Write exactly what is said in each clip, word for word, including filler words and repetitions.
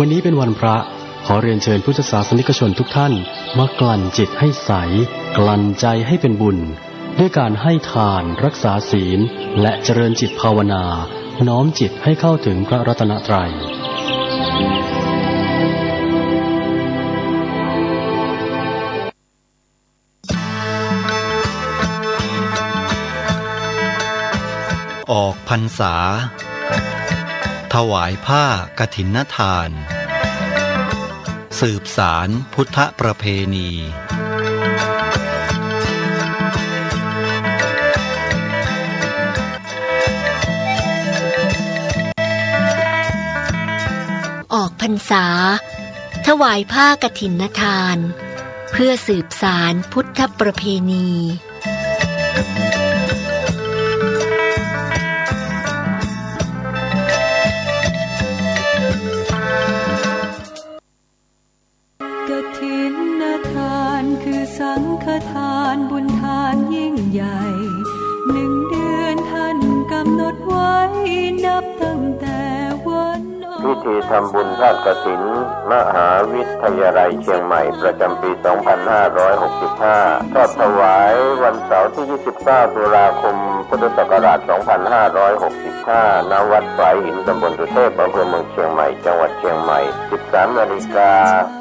วันนี้เป็นวันพระ ขอเรียนเชิญพุทธศาสนิกชนทุกท่าน มากลั่นจิตให้ใส กลั่นใจให้เป็นบุญ ด้วยการให้ทาน รักษาศีล และเจริญจิตภาวนา น้อมจิตให้เข้าถึงพระรัตนตรัย ออกพรรษา ถวายผ้ากฐินทาน สืบสานพุทธประเพณี ออกพรรษา ถวายผ้ากฐินทาน เพื่อสืบสานพุทธประเพณี กฐินทานคือสังฆทานบุญทานยิ่งใหญ่ หนึ่งเดือนท่านกำหนดไว้นับตั้งแต่วันออก พิธีทำบุญทอดกฐินมหาวิทยาลัยเชียงใหม่ประจำปี สองพันห้าร้อยหกสิบห้า ทอดถวายวันเสาร์ที่ ยี่สิบเก้า ตุลาคม พุทธศักราช สองพันห้าร้อยหกสิบห้า ณ วัดฝายหิน ตำบลสุเทพ อำเภอเมืองเชียงใหม่ จังหวัดเชียงใหม่ สิบสาม นาฬิกา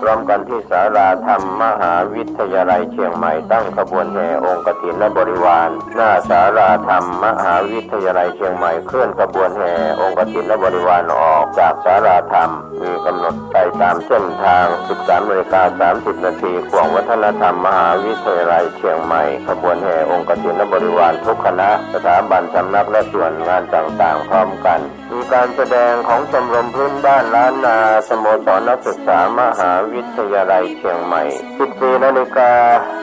พร้อมกันที่ศาลาธรรมมหาวิทยาลัยเชียงใหม่ ตั้งขบวนแห่องค์กฐินและบริวาร หน้าศาลาธรรมมหาวิทยาลัยเชียงใหม่ เคลื่อนขบวนแห่องค์กฐินและบริวารออกจากศาลาธรรม มีกำหนดไปตามเส้นทาง สิบสาม นาฬิกา สามสิบ นาที ข่วงวัฒนธรรมมหาวิทยาลัยเชียงใหม่ ขบวนแห่องค์กฐินและบริวารทุกคณะ สถาบัน สำนัก และส่วนงานต่างๆ พร้อมกัน มีการแสดงของชมรมพื้นบ้านล้านนา สโมสรนักศึกษามหาวิทยาลัยเชียงใหม่ สิบสี่ นาฬิกา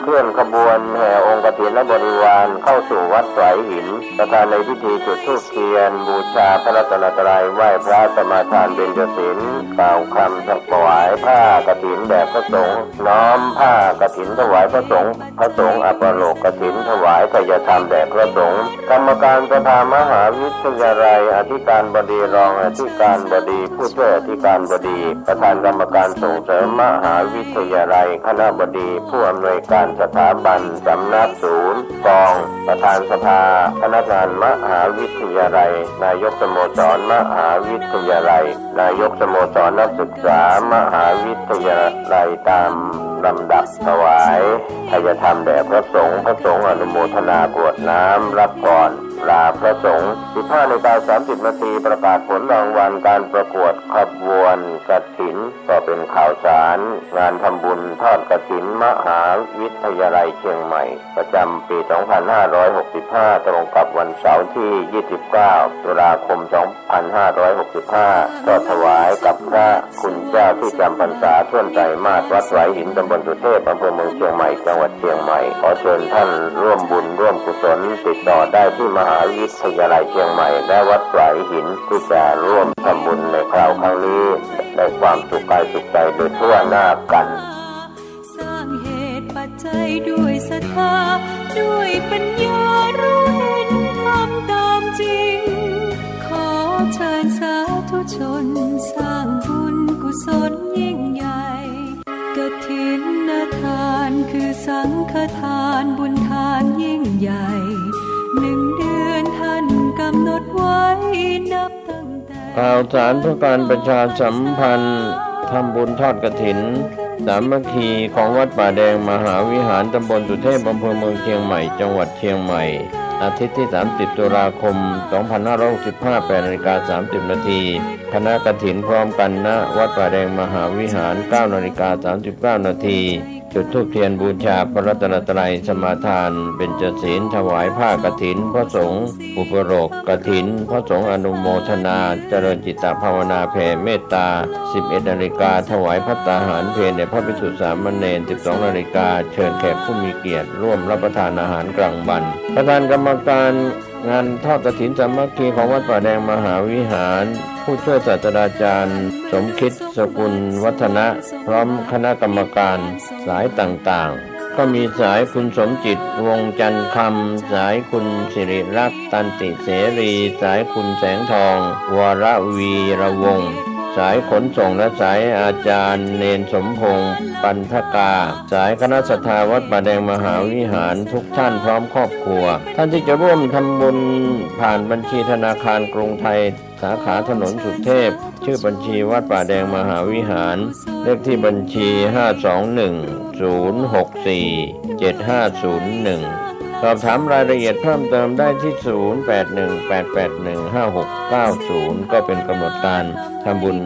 เคลื่อนขบวนแห่องค์กฐินและบริวารเข้าสู่วัดฝายหิน ประธานในพิธีจุดธูปเทียน บูชาพระรัตนตรัย ไหว้พระสมาทานเบญจศีล กล่าวคำถวายผ้ากฐินแด่พระสงฆ์ น้อมผ้ากฐินถวายพระสงฆ์ พระสงฆ์อัปโลกกฐินถวายไทยธรรมแด่พระสงฆ์ กรรมการสภามหาวิทยาลัย อธิการบดี รองอธิการบดี ผู้ช่วยอธิการบดี ประธานกรรมการส่งเสริมมหาวิทยาลัย คณบดี ผู้อำนวยการสถาบัน สำนัก ศูนย์ กอง ประธานสภาพนักงานมหาวิทยาลัย นายกสโมสรมหาวิทยาลัย นายกสโมสรนักศึกษามหาวิทยาลัย ตามลำดับถวายไทยธรรมแด่พระสงฆ์ พระสงฆ์อนุโมทนากรวดน้ำรับพรลาพระสงฆ์ สิบห้า นาฬิกา สามสิบ นาที ประกาศผลรางวัลการประกวดขบวนกฐิน ก็เป็นข่าวสารงานทำบุญทอดกฐินมหาวิทยาลัยเชียงใหม่ ประจำปี สองพันห้าร้อยหกสิบห้า ตรงกับวันเสาร์ที่ ยี่สิบเก้า ตุลาคม สองพันห้าร้อยหกสิบห้า ทอดถวายกับพระคุณเจ้าที่จำพรรษาถ้วนไตรมาส วัดฝายหิน ตำบลสุเทพ อำเภอเมืองเชียงใหม่ จังหวัดเชียงใหม่ ขอเชิญท่านร่วมบุญร่วมกุศล ติดต่อได้ที่มหาวิทยาลัยเชียงใหม่ และวัดฝายหิน ที่จะร่วมทำบุญในคราวครั้งนี้ ได้ความสุขกายสุขใจโดยทั่วหน้ากัน สร้างเหตุปัจจัยด้วยศรัทธา ด้วยปัญญารู้เห็นธรรมตามจริง ขอเชิญสาธุชนสร้างบุญกุศลยิ่งใหญ่ กฐินทานคือสังฆทานบุญทานยิ่งใหญ่ หนึ่งเดือนท่านกำหนดไว้นับตั้งแต่ ข่าวสารเพื่อการประชาสัมพันธ์ทำบุญทอดกฐินสามัคคีของวัดป่าแดงมหาวิหาร ตำบลสุเทพ อำเภอเมืองเชียงใหม่ จังหวัดเชียงใหม่ อาทิตย์ที่ สามสิบ ตุลาคม สองพันห้าร้อยหกสิบห้า แปดนาฬิกา สามสิบ นาที คณะกฐินพร้อมกัน ณ วัดป่าแดงมหาวิหาร เก้านาฬิกา สามสิบเก้า นาที จุดธูปเทียนบูชาพระรัตนตรัย สมาทานเบญจศีล ถวายผ้ากฐิน พระสงฆ์อุปโลกกฐิน พระสงฆ์อนุโมทนา เจริญจิตตภาวนาแผ่เมตตา สิบเอ็ดนาฬิกา ถวายภัตตาหารเพลแด่พระภิกษุสามเณร สิบสองนาฬิกา เชิญแขกผู้มีเกียรติร่วมรับประทานอาหารกลางวัน ประธานกรรมการ งานทอดกฐินสามัคคีของวัดป่าแดงมหาวิหาร ผู้ช่วยศาสตราจารย์สมคิด สกุลวัฒนะ พร้อมคณะกรรมการสายต่างๆ ก็มีสายคุณสมจิต วงศ์จันทร์คำ สายคุณสิริรักษ์ ตันติเสรี สายคุณแสงทอง วรวีรวงศ์ ส สายขนส่งและสายอาจารย์เณรสมพงษ์ ปันธกา สายคณะศรัทธาวัดป่าแดงมหาวิหารทุกท่านพร้อมครอบครัว ท่านที่จะร่วมทำบุญผ่านบัญชีธนาคารกรุงไทย สาขาถนนสุเทพ ชื่อบัญชีวัดป่าแดงมหาวิหาร เลขที่บัญชี ห้าสองหนึ่ง ศูนย์หกสี่ เจ็ดห้าศูนย์หนึ่ง สอบถามรายละเอียดเพิ่มเติมได้ที่ ศูนย์แปดหนึ่ง แปดแปดหนึ่ง ห้าหกเก้าศูนย์ ก็เป็นกำหนดการทำบุญ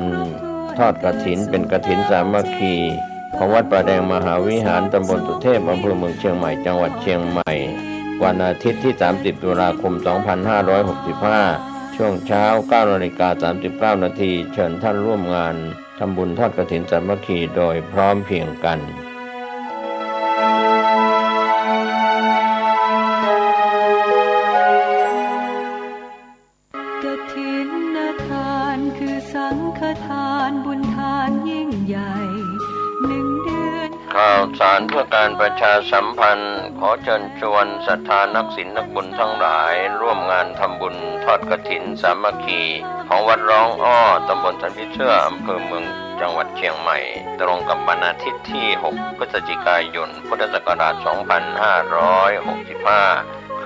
ทอดกฐิน เป็นกฐินสามัคคี ของวัดป่าแดงมหาวิหาร ตำบลสุเทพ อำเภอเมืองเชียงใหม่ จังหวัดเชียงใหม่ วันอาทิตย์ที่ สามสิบ ตุลาคม สองพันห้าร้อยหกสิบห้า ช่วงเช้า เก้านาฬิกา สามสิบเก้านาที เชิญท่านร่วมงานทำบุญทอดกฐินสามัคคีโดยพร้อมเพรียงกัน กฐินทานคือสังฆทานบุญทานยิ่งใหญ่ หนึ่งเดือน ข่าวสารเพื่อการประชาสัมพันธ์ ขอเชิญชวนศรัทธานักศีลนักบุญทั้งหลาย ร่วมงานทำบุญทอดกฐินสามัคคี ของวัดร้องอ้อ ตำบลสันผีเสื้อ อำเภอเมือง จังหวัดเชียงใหม่ ตรงกับวันอาทิตย์ที่ หก พฤศจิกายน พุทธศักราช สองพันห้าร้อยหกสิบห้า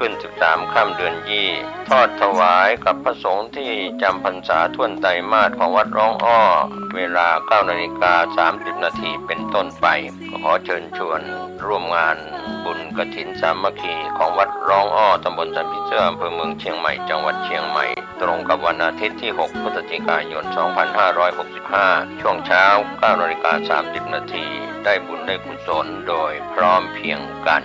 ขึ้น สิบสาม ค่ำเดือนยี่ ทอดถวายกับพระสงฆ์ที่จำพรรษาถ้วนไตรมาสของวัดร้องอ้อ เวลา เก้านาฬิกา สามสิบนาที เป็นต้นไป ขอเชิญชวนร่วมงานบุญกฐินสามัคคีของวัดร้องอ้อ ตำบลสันผีเสื้อ อำเภอเมืองเชียงใหม่ จังหวัดเชียงใหม่ ตรงกับวันอาทิตย์ที่ หก พฤศจิกายน สองพันห้าร้อยหกสิบห้า ช่วงเช้า เก้านาฬิกา สามสิบนาที ได้บุญได้กุศลโดยพร้อมเพรียงกัน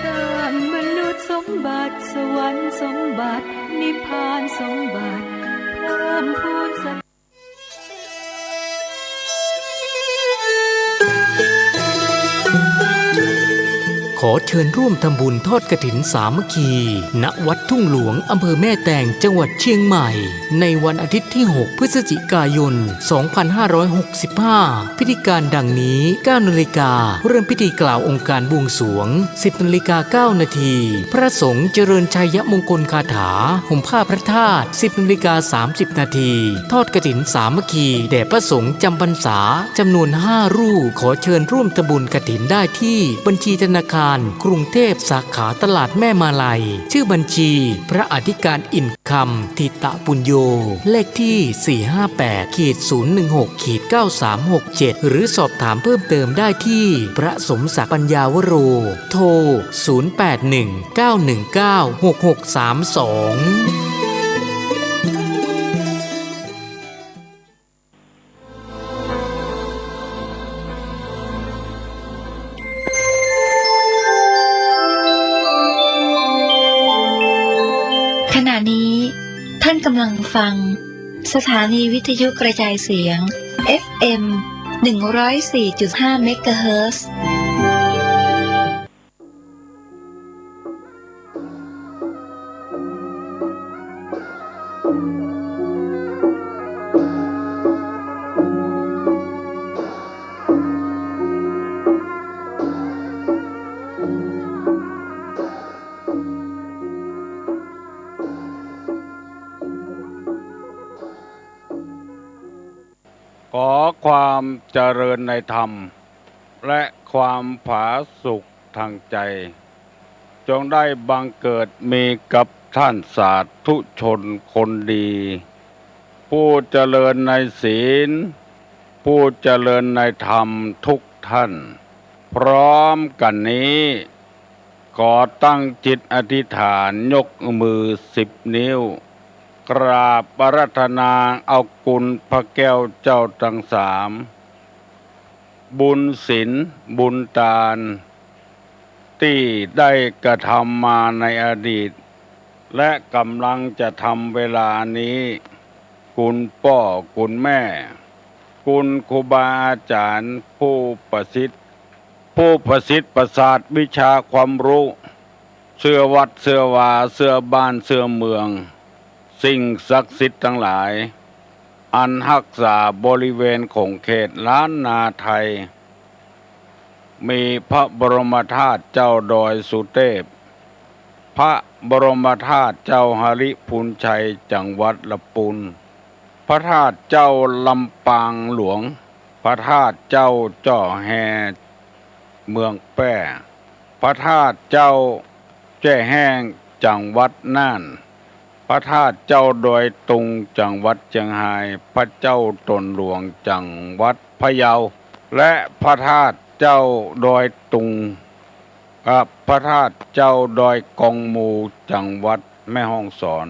สร้างมนุษย์สมบัติ สวรรค์สมบัติ นิพพานสมบัติ เพิ่มพูนส ขอเชิญร่วมทำบุญทอดกฐินสามัคคี ณ วัดทุ่งหลวง อำเภอแม่แตง จังหวัดเชียงใหม่ ในวันอาทิตย์ที่ หก พฤศจิกายน สองพันห้าร้อยหกสิบห้า พิธีการดังนี้ เก้านาฬิกา เริ่มพิธีกล่าวองค์การบวงสรวง สิบนาฬิกา เก้านาที พระสงฆ์เจริญชัยมงคลคาถา ห่มผ้าพระธาตุ สิบนาฬิกา สามสิบนาที ทอดกฐินสามัคคี แด่พระสงฆ์จำพรรษา จำนวนห้ารูป ขอเชิญร่วมทำบุญกฐินได้ที่บัญชีธนาคารกรุงเทพ สาขาตลาดแม่มาลัย ชื่อบัญชี พระอธิการ อินคำ ถิตปุญโญ เลขที่ สี่ห้าแปด ขีด ศูนย์หนึ่งหก ขีด เก้าสามหกเจ็ด หรือสอบถามเพิ่มเติมได้ที่พระสมศักดิ์ ปัญญาวโร โทร ศูนย์แปดหนึ่ง เก้าหนึ่งเก้า หกหกสามสอง ขณะนี้ท่านกำลังฟังสถานีวิทยุกระจายเสียง เอฟเอ็ม หนึ่งร้อยสี่จุดห้า เมกะเฮิรตซ์ ขอความเจริญในธรรม และความผาสุกทางใจ จงได้บังเกิดมีกับท่านสาธุชนคนดี ผู้เจริญในศีล ผู้เจริญในธรรมทุกท่าน พร้อมกันนี้ ขอตั้งจิตอธิษฐานยกมือสิบนิ้ว กราบอาราธนาเอาคุณพระแก้วเจ้าทั้งสาม บุญศีลบุญตาน ที่ได้กระทำมาในอดีต และกำลังจะทำเวลานี้ คุณป้อคุณแม่ คุณครูบาอาจารย์ผู้ประสิทธิ์ ผู้ประสิทธิ์ประสาทวิชาความรู้ เสื้อวัดเสื้อวา เสื้อบ้านเสื้อเมือง สิ่งศักดิ์สิทธิ์ทั้งหลาย อันฮักษาบริเวณของเขตล้านนาไทย มีพระบรมธาตุเจ้าดอยสุเทพ พระบรมธาตุเจ้าหริภุญชัยจังหวัดละปูน พระธาตุเจ้าลำปางหลวง พระธาตุเจ้าจ้อแฮ เมืองแป้ พระธาตุเจ้าแจ้แฮง จังหวัดน่าน พระธาตุเจ้าดอยตุง จังหวัดเจียงฮาย พระเจ้าตนหลวง จังหวัดพะเยา และพระธาตุเจ้าดอยตุง กับพระธาตุเจ้าดอยกองมู จังหวัดแม่ฮ่องสอน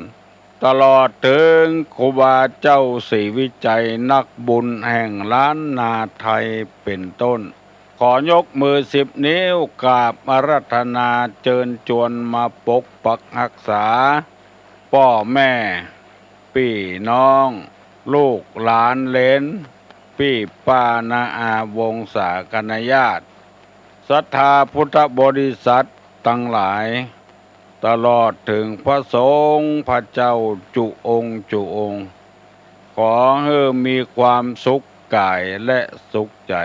ตลอดเถิงครูบาเจ้าศรีวิชัย นักบุญแห่งล้านนาไทยเป๋นต้น ขอยกมือสิบนิ้วกราบอาราธนาเจิญจวนมาปกปักฮักษา ป้อแม่ ปี้น้อง ลูกหลานเหลน ปี้ป้าน้าอาวงศาคณะญาติ ศรัทธาพุทธบริษัทตังหลาย ตลอดเถิงพระสงฆ์พระเจ้าจุองค์จุองค์ ขอหื้อมีความสุขก๋ายและสุขใจ๋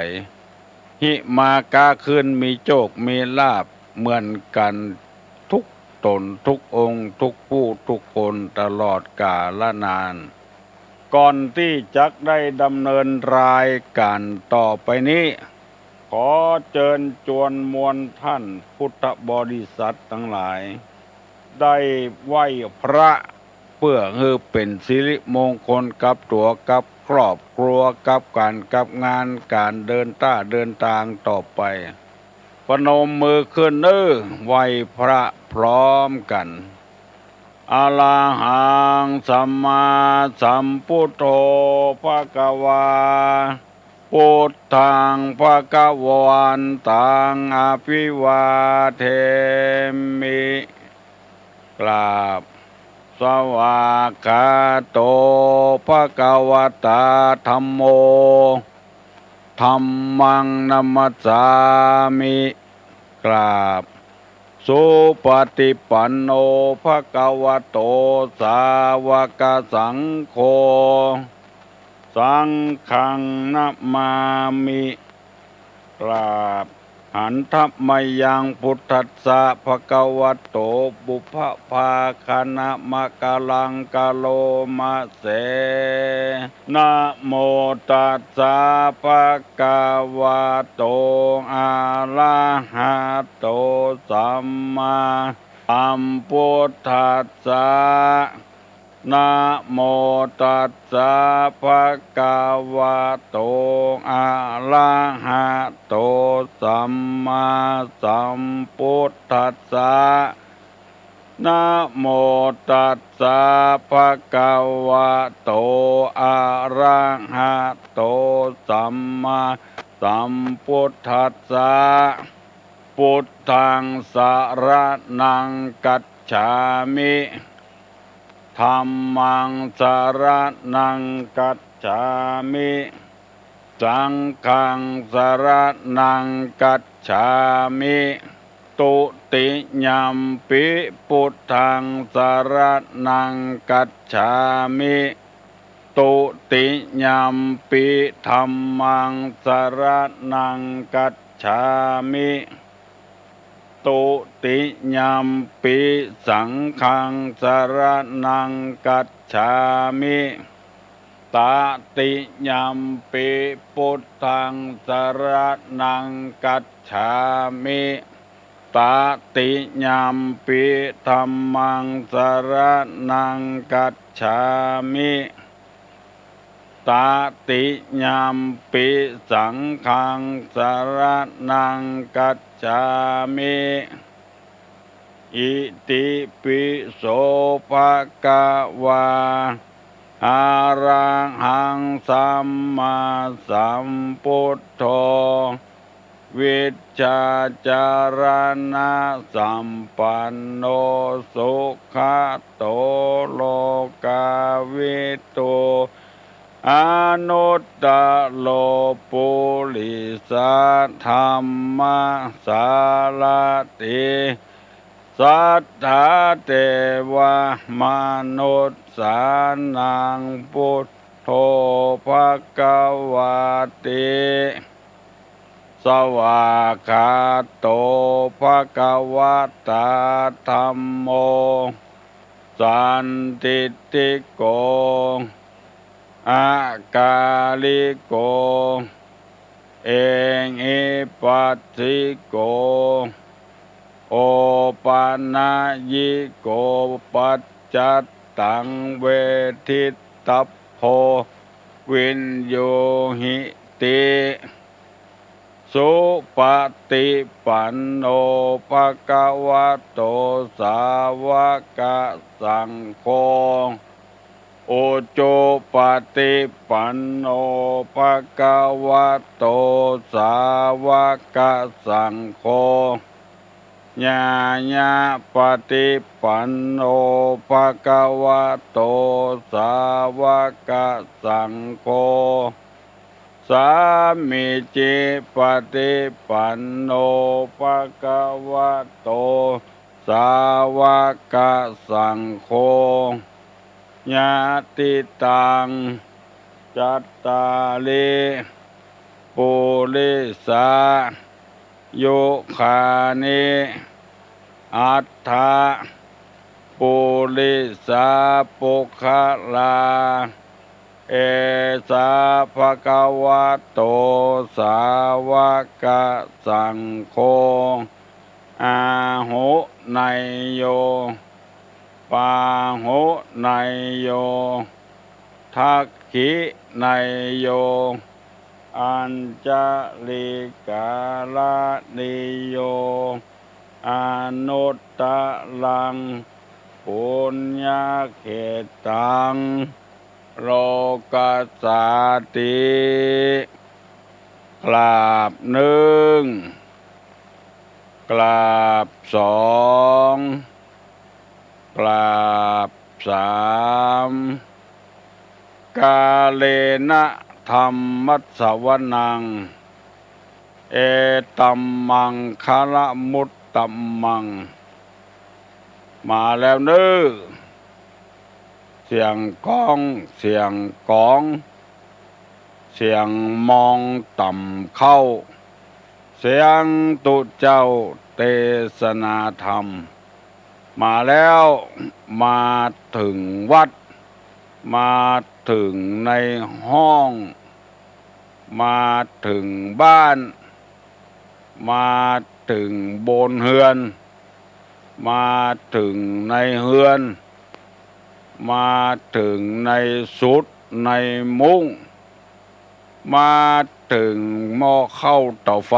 หิมาก๊าคืนมีโจคมีลาภเหมือนกั๋นทุกต๋นทุกองค์ทุกผู้ทุกคนตลอดกาลนาน ก่อนตี้จักได้ดำเนินรายก๋านต่อไปนี้ ขอเจิญจวนมวลท่านพุทธบริษัทตังหลาย ได้ไหว้พระ เปื้อหื้อเป๋นสิริมงคลกับตั๋วกับครอบครัวกับก๋านกับงานก๋านเดินต้าเดินตางต่อไป ประนมมือขึ้นเน้อ ไหว้พระพร้อมกั๋น อะระหังสัมมาสัมพุทโธภะคะวา พุทธังภะคะวันตังอะภิวาเทมิ กราบ สวากขาโตภะคะวะตาธัมโม ธัมมังนะมัสสามิ กราบ สุปะติปันโนภะคะวะโต สาวะกะสังโฆ สังฆังนะมามิ กราบ หันทะมะยังพุทธัสสะภะคะวะโต ปุพพะภาคะนะมะกะลังกะโลมะเส นะโมตัสสะภะคะวะโต อะระหะโต สัมมาสัมพุทธัสสะ นะโมตัสสะภะคะวะโต อะระหะโต สัมมาสัมพุทธัสสะ นะโมตัสสะภะคะวะโต อะระหะโต สัมมาสัมพุทธัสสะ พุทธังสะระณังคัจฉามิ ธัมมังสะระณังคัจฉามิ สังฆังสะระณังคัจฉามิ ตุติยัมปิพุทธังสะระณังคัจฉามิ ตุติยัมปิธัมมังสะระณังคัจฉามิ ตุติยัมปิสังฆังสะระณังคัจฉามิ ตติยัมปิพุทธังสะระณังคัจฉามิ ตติยัมปิธัมมังสะระณังคัจฉามิ ตติยัมปิสังฆังสะระณังคัจฉามิ อิติปิโสภะคะวา อะระหังสัมมาสัมพุทโธ วิชชาจารณะสัมปันโน สุขะโต โลกาวิทู อนุตตโร ปุริสะธัมมะสารถิ สัตถาเทวะมนุสสานัง พุทโธภะคะวาติ สวากขาโตภะคะวะตาธัมโม สันทิฏฐิโก อกาลิโก เอหิปัสสิโก โอปันนยิโก ปัจจัตตังเวทิตัพโพ วินยูหิติ สุปฏิปันโน ภะคะวะโต สาวกสังโฆ อุจุปฏิปันโน ภะคะวะโต สาวกสังโฆ ญาณปฏิปันโน ภะคะวะโต สาวกสังโฆ สามีจิปฏิปันโน ภะคะวะโต สาวกสังโฆ ยะติตัง จัตตาริ ปุริสา ยุคานิ อัฏฐปุริสาปุคคลา เอสา ภะคะวะโต สาวกสังโฆ อาหุเนยโย ปาหุเนยโย ทักขิเนยโย อัญชลีกรณีโย อนุตตรัง ปุญญเขตตัง โลกัสสาติ กราบหนึ่ง กราบสอง กราบสาม กาเลนะธัมมัสสวนัง เอตัมมังคะละมุตตะมัง มาแล้วเน้อ เสียงก้อง เสียงก๋อง เสียงมองต่ำเข้า เสียงตุ๊เจ้าเตสนาธรรม มาแล้ว มาเถิงวัด มาเถิงในห้อง มาเถิงบ้าน มาเถิงบนเฮือน มาเถิงในเฮือน มาเถิงในสุดในมุ้ง มาเถิงหม้อข้าวเต๋าไฟ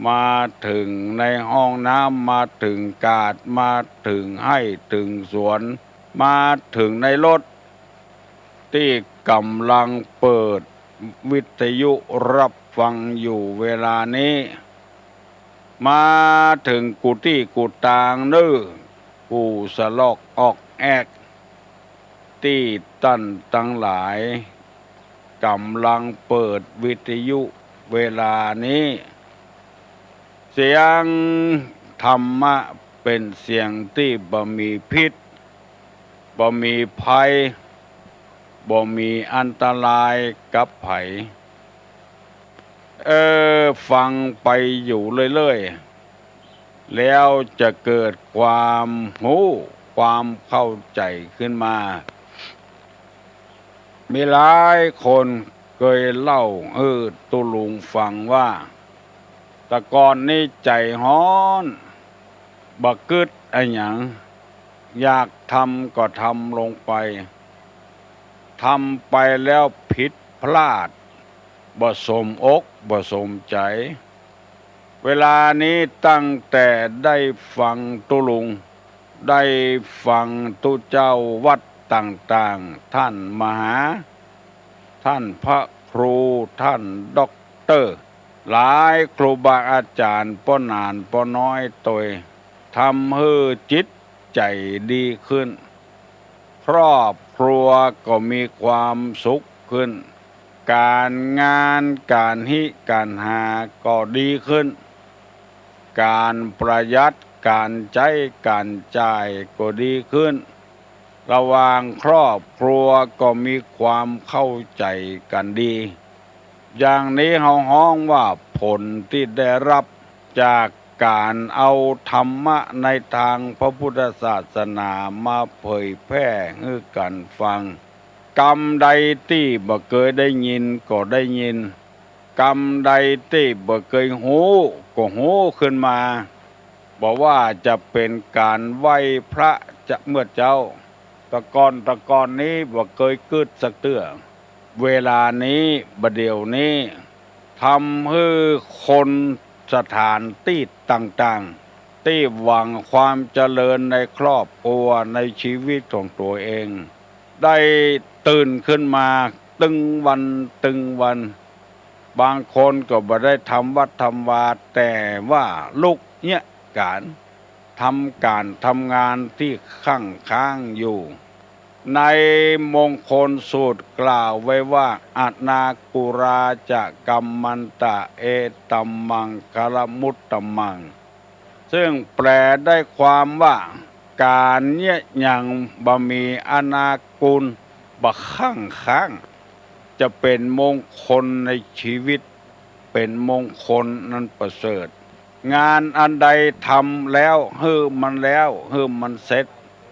มาเถิงในห้องน้ำ มาเถิงกาด มาเถิงไฮ่เถิงสวน มาเถิงในรถ ตี้ก่ำลังเปิดวิทยุฮับฟังอยู่เวลานี้ มาเถิงกู้ตี้กู้ตางเน้อ กู้สะลอกออกแอก ตี้ต้านตังหลาย ก่ำลังเปิดวิทยุเวลานี้ เสียงธรรมะเป๋นเสียงตี้บ่มีพิษ บ่มีภัย บ่มีอันตรายกับใผ เออ ฟังไปอยู่เรื่อยๆ แล้วจะเกิดความฮู้ ความเข้าใจ๋ขึ้นมา มีหลายคนเกยเล่าหื้อตุ๊ลุงฟังว่า แต่ก่อนนี้ใจ๋ฮ้อน บ่กึ๊ดอะหยัง อยากทำก็ทำลงไป ทำไปแล้วผิดพลาด บ่สมอกบ่สมใจ๋ เวลานี้ตั้งแต่ได้ฟังตุ๊ลุง ได้ฟังตุ๊เจ้าวัดต่างๆ ท่านมหา ท่านพระครู ท่านด็อกเตอร์ หลายครูบาอาจ๋ารย์ป้อหนานป้อน้อยตวย ทำหื้อจิตใจ๋ดีขึ้น ครอบครัวก็มีความสุขขึ้น ก๋านงานก๋านฮิก๋านหาก็ดีขึ้น ก๋านประหยัดก๋านใจ๊ก๋านจ่ายก็ดีขึ้น ระหว่างครอบครัวก็มีความเข้าใจ๋กั๋นดี อย่างนี้เฮาฮ้องว่าผลตี้ได้ฮับจากก๋านเอาธรรมะในตางพระพุทธศาสนามาเผยแผ่หื้อกั๋นฟัง กำใดตี้บ่เกยได้ยินก็ได้ยิน กำใดตี้บ่เกยฮู้ก็ฮู้ขึ้นมา บ่ว่าจะเป๋นก๋านไหว้พระจะเมื่อเจ๊า ตะก่อนตะก่อนนี้บ่เกยกึ๊ดสักเตื้อ เวลานี้บ่าเดี่ยวนี้ ทำหื้อคนสถานตี้ต่างๆ ตี้หวังความเจริญในครอบครัวในชีวิตของตั๋วเอง ได้ตื่นขึ้นมาตึงวันตึงวัน บางคนก็บ่ได้ทำวัดทำวา แต่ว่าลุกเยียะก๋าน ทำก๋านทำงานตี้คั่งค้างอยู่ ในมงคลสูตรกล่าวไว้ว่า อนากุราจะกัมมันตะ เอตัมมังคลมุตตมัง ซึ่งแปลได้ความว่า ก๋านเยียะหยังบ่มีอนากุร บ่คั่งค้าง จะเป๋นมงคลในชีวิต เป๋นมงคลอันประเสริฐ งานอันใดทำแล้วหื้อมันแล้ว หื้อมันเสร็จ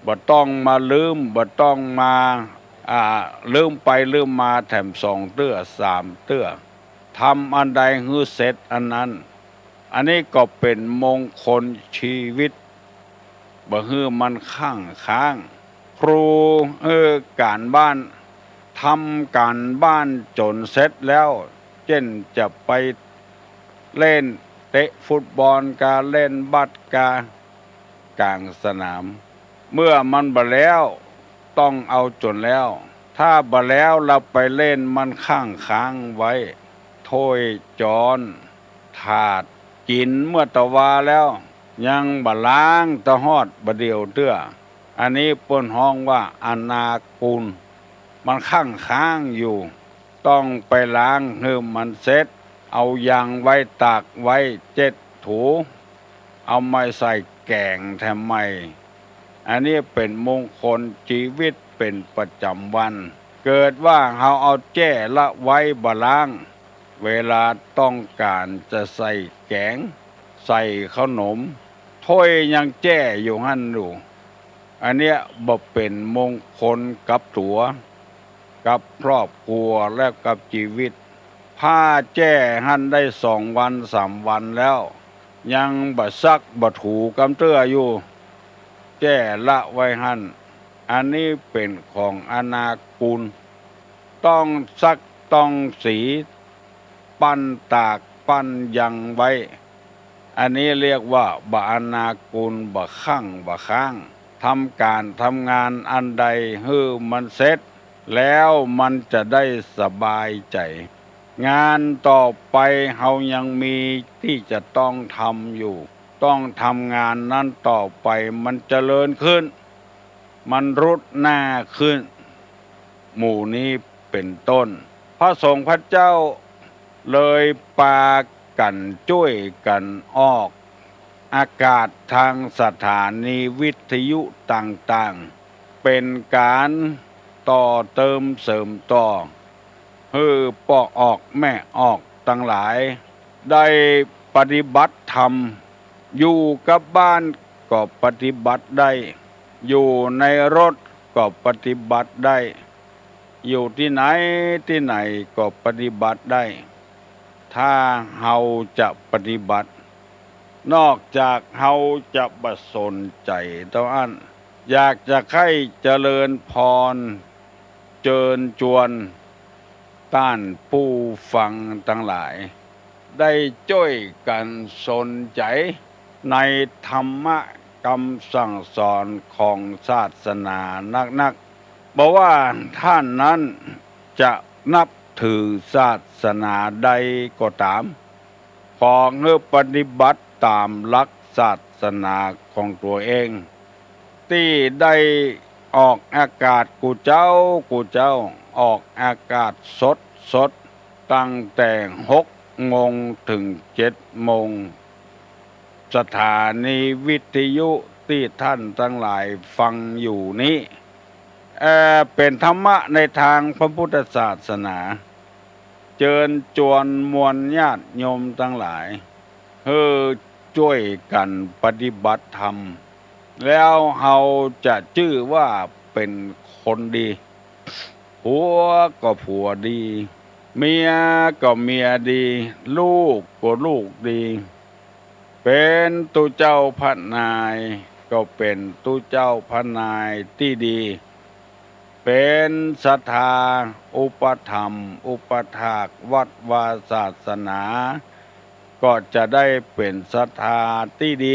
บ่ต้องมาลืม บ่ต้องมา อ่า ลืมไปลืมมาแถมสองเตื้อสามเตื้อ ทำอันใดหื้อเสร็จอันนั้น อันนี้ก็เป๋นมงคลชีวิต บ่หื้อมันคั่งค้าง ครูหื้อก๋านบ้าน ทำก๋านบ้านจ๋นเสร็จแล้ว เจ้นจะไปเล่นเตะฟุตบอลกา เล่นบาสกา ก๋างสนาม เมื่อมันบ่แล้ว ต้องเอาจ๋นแล้ว ถ้าบ่แล้วละไปเล่นมันคั่งค้างไว้ ถ้วยจาน ถาด กิ๋นเมื่อตะวาแล้ว ยังบ่ล้างตะฮอดบ่าเดี่ยวเตื้อ อันนี้เปิ้นฮ้องว่าอนากุร มันคั่งค้างอยู่ ต้องไปล้างหื้อมันเสร็จ เอายังไว้ตากไว้เจ็ดถู เอามาใส่แก๋งแถมใหม่ อันนี้เป๋นมงคลจีวิตเป๋นประจ๋ำวัน เกิดว่าเฮาเอาแจ้ละไว้บ่ล้าง เวลาต้องก๋านจะใส่แก๋ง ใส่เข้าหนม ถ้วยยังแจ้อยู่หั้นอยู่ อันเนี้ยบ่เป๋นมงคลกับตั๋ว กับครอบครัวและกับจีวิต ผ้าแจ้หั้นได้สองวันสามวันแล้ว ยังบ่ซักบ่ถูกำเตื้ออยู่ แจ้ละไว้หั้น อันนี้เป๋นของอนากุร ต้องซักต้องสี ปั้นตากปั้นยังไว้ อันนี้เรียกว่าบ่อนากุร บ่คั่งบ่ค้าง ทำก๋านทำงานอันใดหื้อมันเสร็จ แล้วมันจะได้สบายใจ๋ งานต่อไปเฮายังมีตี้จะต้องทำอยู่ ต้องทำงานนั้นต่อไป มันเจริญขึ้น มันรุดหน้าขึ้น หมู่นี้เป๋นต้น พระสงฆ์พระเจ้าเลยปากั๋นจ้วยกั๋นออกอากาศทางสถานีวิทยุต่างๆ เป๋นก๋านต่อเติมเสริมต่อ หื้อป้อออกแม่ออกตังหลาย ได้ปฏิบัติธรรม อยู่กับบ้านก็ปฏิบัติได้ อยู่ในรถก็ปฏิบัติได้ อยู่ตี้ไหนตี้ไหนก็ปฏิบัติได้ ถ้าเฮาจะปฏิบัติ นอกจากเฮาจะบ่สนใจ๋เต้าอั้น อยากจะใค่เจริญพร เจิญจวนต้านผู้ฟังตังหลาย ได้จ้วยกั๋นสนใจ๋ในธรรมะกำสั่งสอนของศาสนานักๆ บ่ว่าต้านนั้นจะนับถือศาสนาใดก็ต๋าม ขอหื้อปฏิบัติต๋ามหลักศาสนาของตั๋วเอง ตี้ได้ออกอากาศกู้เจ๊ากู้เจ๊า ออกอากาศสดๆ ตั้งแต่หกโมงเถิงเจ็ดโมง สถานีวิทยุตี้ต้านตังหลายฟังอยู่นี้ เอ่อ เป๋นธรรมะในตางพระพุทธศาสนา เจิญจวนมวลญาติโยมตังหลาย หื้อจ้วยกั๋นปฏิบัติธรรม แล้วเฮาจะจื้อว่าเป๋นคนดี ผัวก็ผัวดี เมียก็เมียดี ลูกก็ลูกดี เป๋นตุ๊เจ้าพระนาย ก็เป๋นตุ๊เจ้าพระนายตี้ดี เป๋นศรัทธาอุปถัมภ์อุปถากวัดวาศาสนา ก็จะได้เป๋นศรัทธาตี้ดี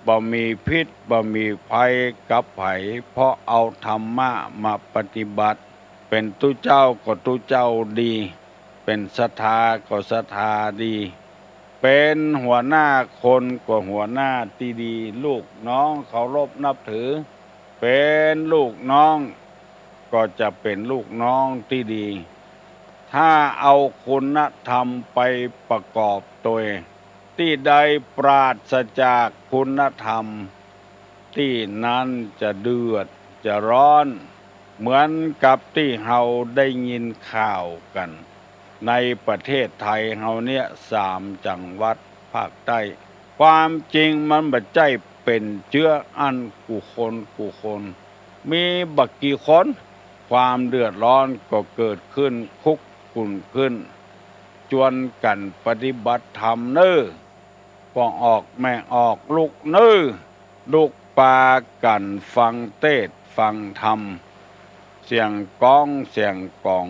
บ่มีพิษบ่มีภัยกับใผ เพราะเอาธรรมะมาปฏิบัติ เป๋นตุ๊เจ้าก็ตุ๊เจ้าดี เป๋นศรัทธาก็ศรัทธาดี เป๋นหัวหน้าคนก็หัวหน้าตี้ดี ลูกน้องเคารพนับถือ เป๋นลูกน้องก็จะเป๋นลูกน้องตี้ดี ถ้าเอาคุณธรรมไปประกอบตวย ตี้ใดปราศจากคุณธรรม ตี้นั้นจะเดือดจะร้อน เหมือนกับตี้เฮาได้ยินข่าวกั๋น ในประเทศไทยเฮาเนี่ย สามจังหวัดภาคใต้ ความจริงมันบ่ใจ้เป๋นเจื้ออั้นกู้คนกู้คน มีบ่กี่คน ความเดือดร้อนก็เกิดขึ้นคุกกุ่นขึ้น จวนกั๋นปฏิบัติธรรมเน่อ ป้องออกแม่ออกลูกเน่อ ลูกปากั๋นฟังเตสน์ฟังธรรม เสียงก๊องเสียงก๋อง